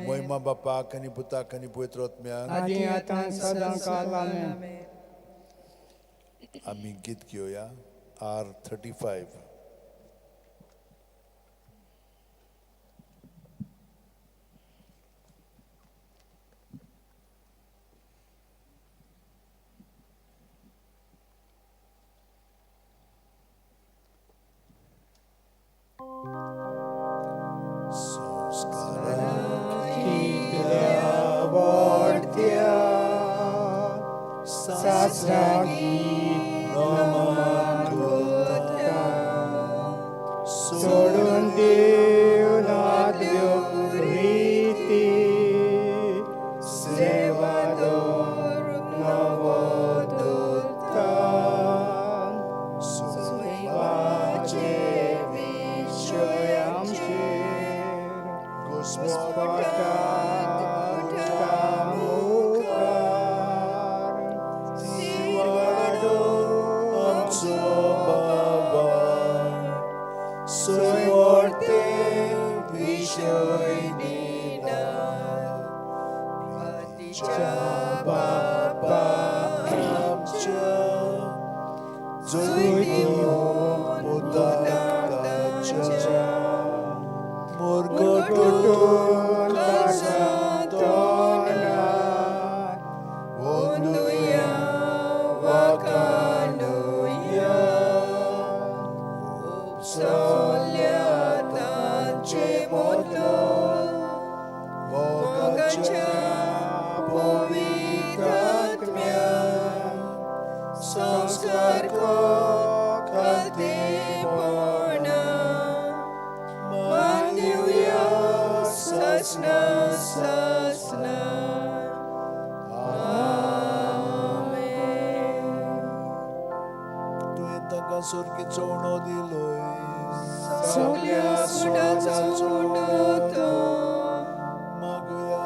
मोहिमा बापाक आनी पुताक आनी पवित्र आत्म्याक. आमी गीत घेवया R35. सोडून दिवनातल्यो रिती सेवा दवर नवो दोता सुवाचे विशय आमचेर घुस्पटा मुखार सिवाडो आमचो बाबा सयवडते विशय दिना पतीच्या बापा आमच्या जैतिवंत पुताक ताच्या मुरगटून तोंडार ओंदुया वाखाणुया उपसल्या तांचे मोदलो मोगाच्या पवित्र आत्म्यान संस्कार खालतेपणा मानदिवया सासना सासना. आमेन. तुवें तांकां सोरकीचो उणो दिलोय सगल्या सुडाचो उणो तो मागुया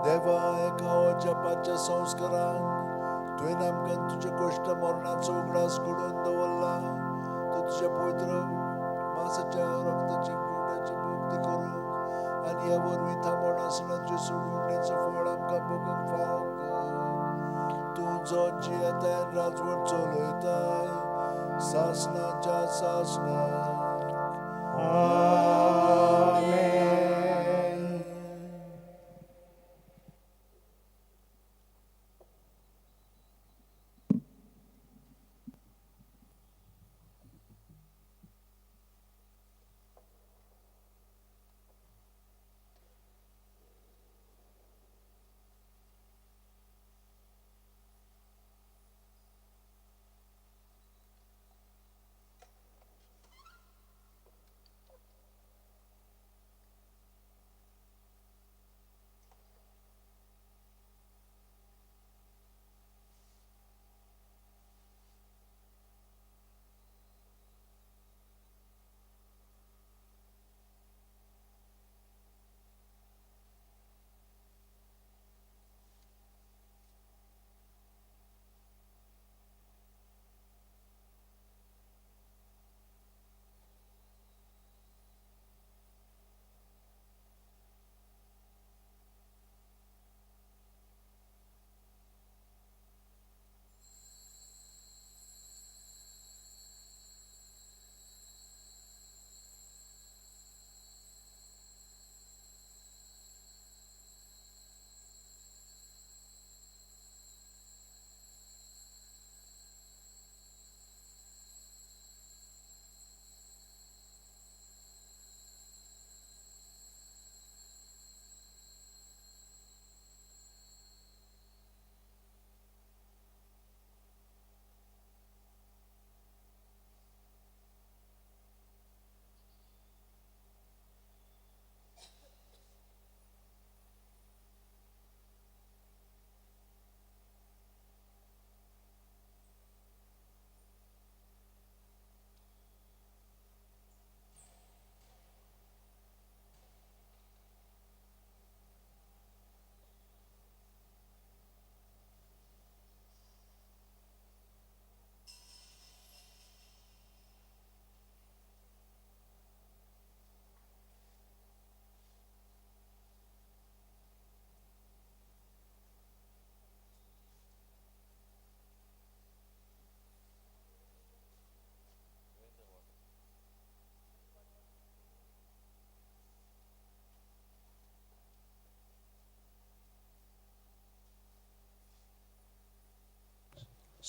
देवा एका जपाच्या संस्कारान तुवें आमकां तुज्या कश्ट मरणाचो उगडास घडोवन दवरला तूं तुज्या पवित्र मासाच्या रक्ताची कुडाची भक्ती करूंक आनी ह्या वरवीं थांबोण आसना तुज्या सोडवणेचो फळ आमकां भोगूंक फावो कर. तूं जो जियेताय राजवट चलयताय सासनाच्या सासनाक. आमेन.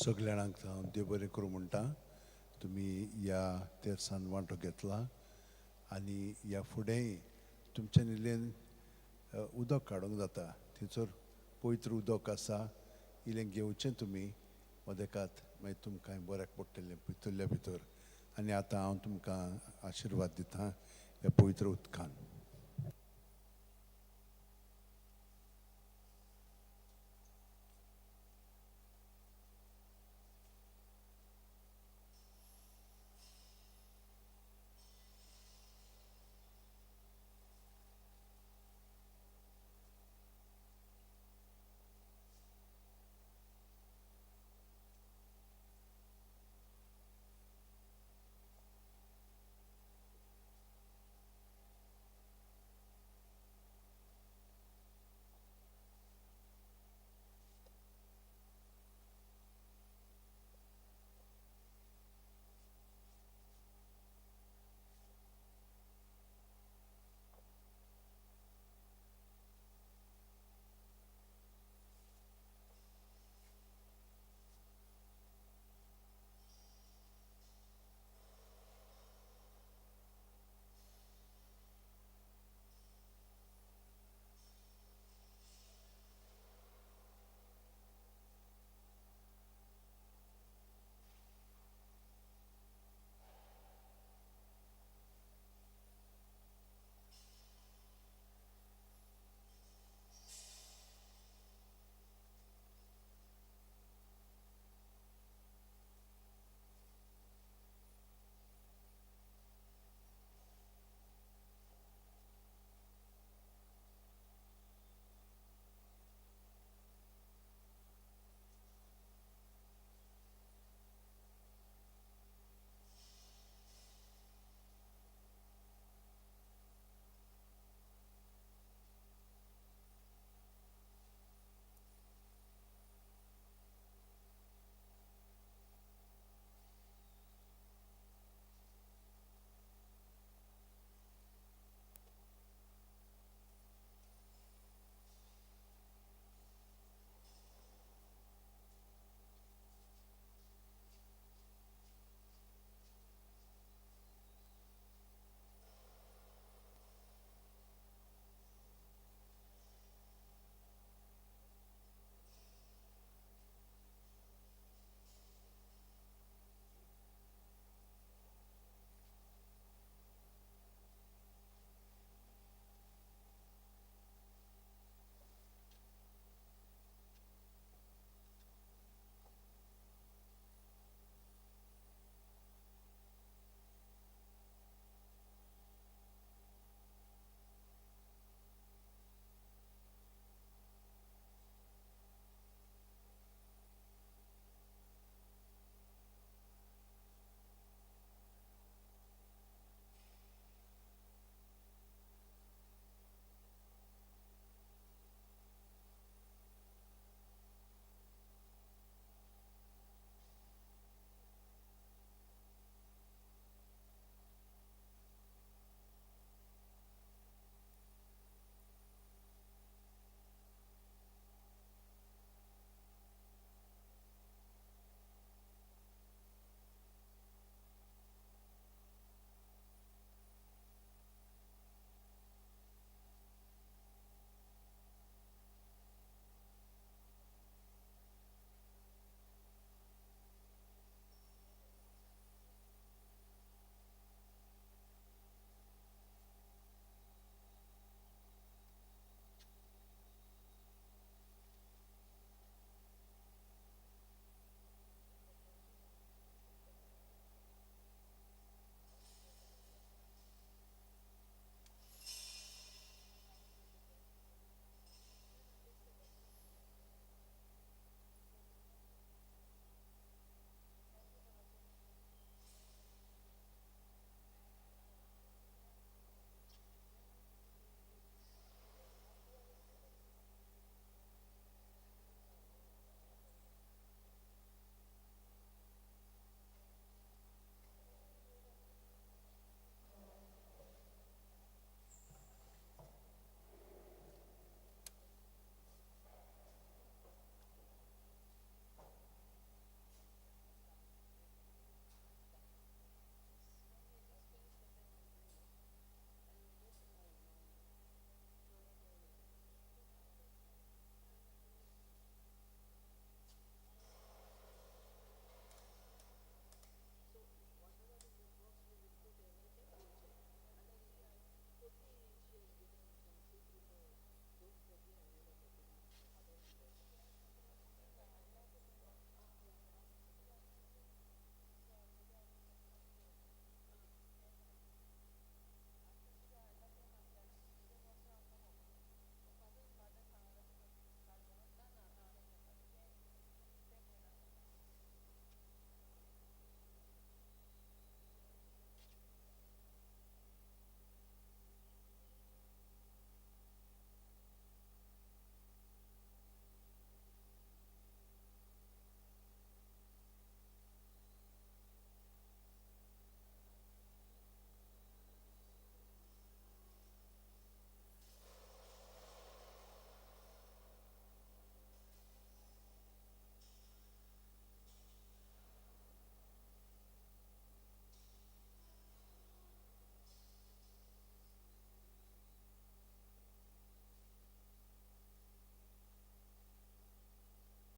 सगल्या जाणांक हांव देव बरें करूं म्हणटा. तुमी ह्या तेर्सान वांटो घेतला आनी ह्या फुडेंय तुमच्यान इल्लें उदक काडूंक जाता. थंयसर पवित्र उदक आसा, इल्लें घेवचें तुमी मदेकात, मागीर तुमकां बऱ्याक पडटलें भितरल्या भितर. आनी आतां हांव तुमकां आशिर्वाद दिता ह्या पवित्र उदकान.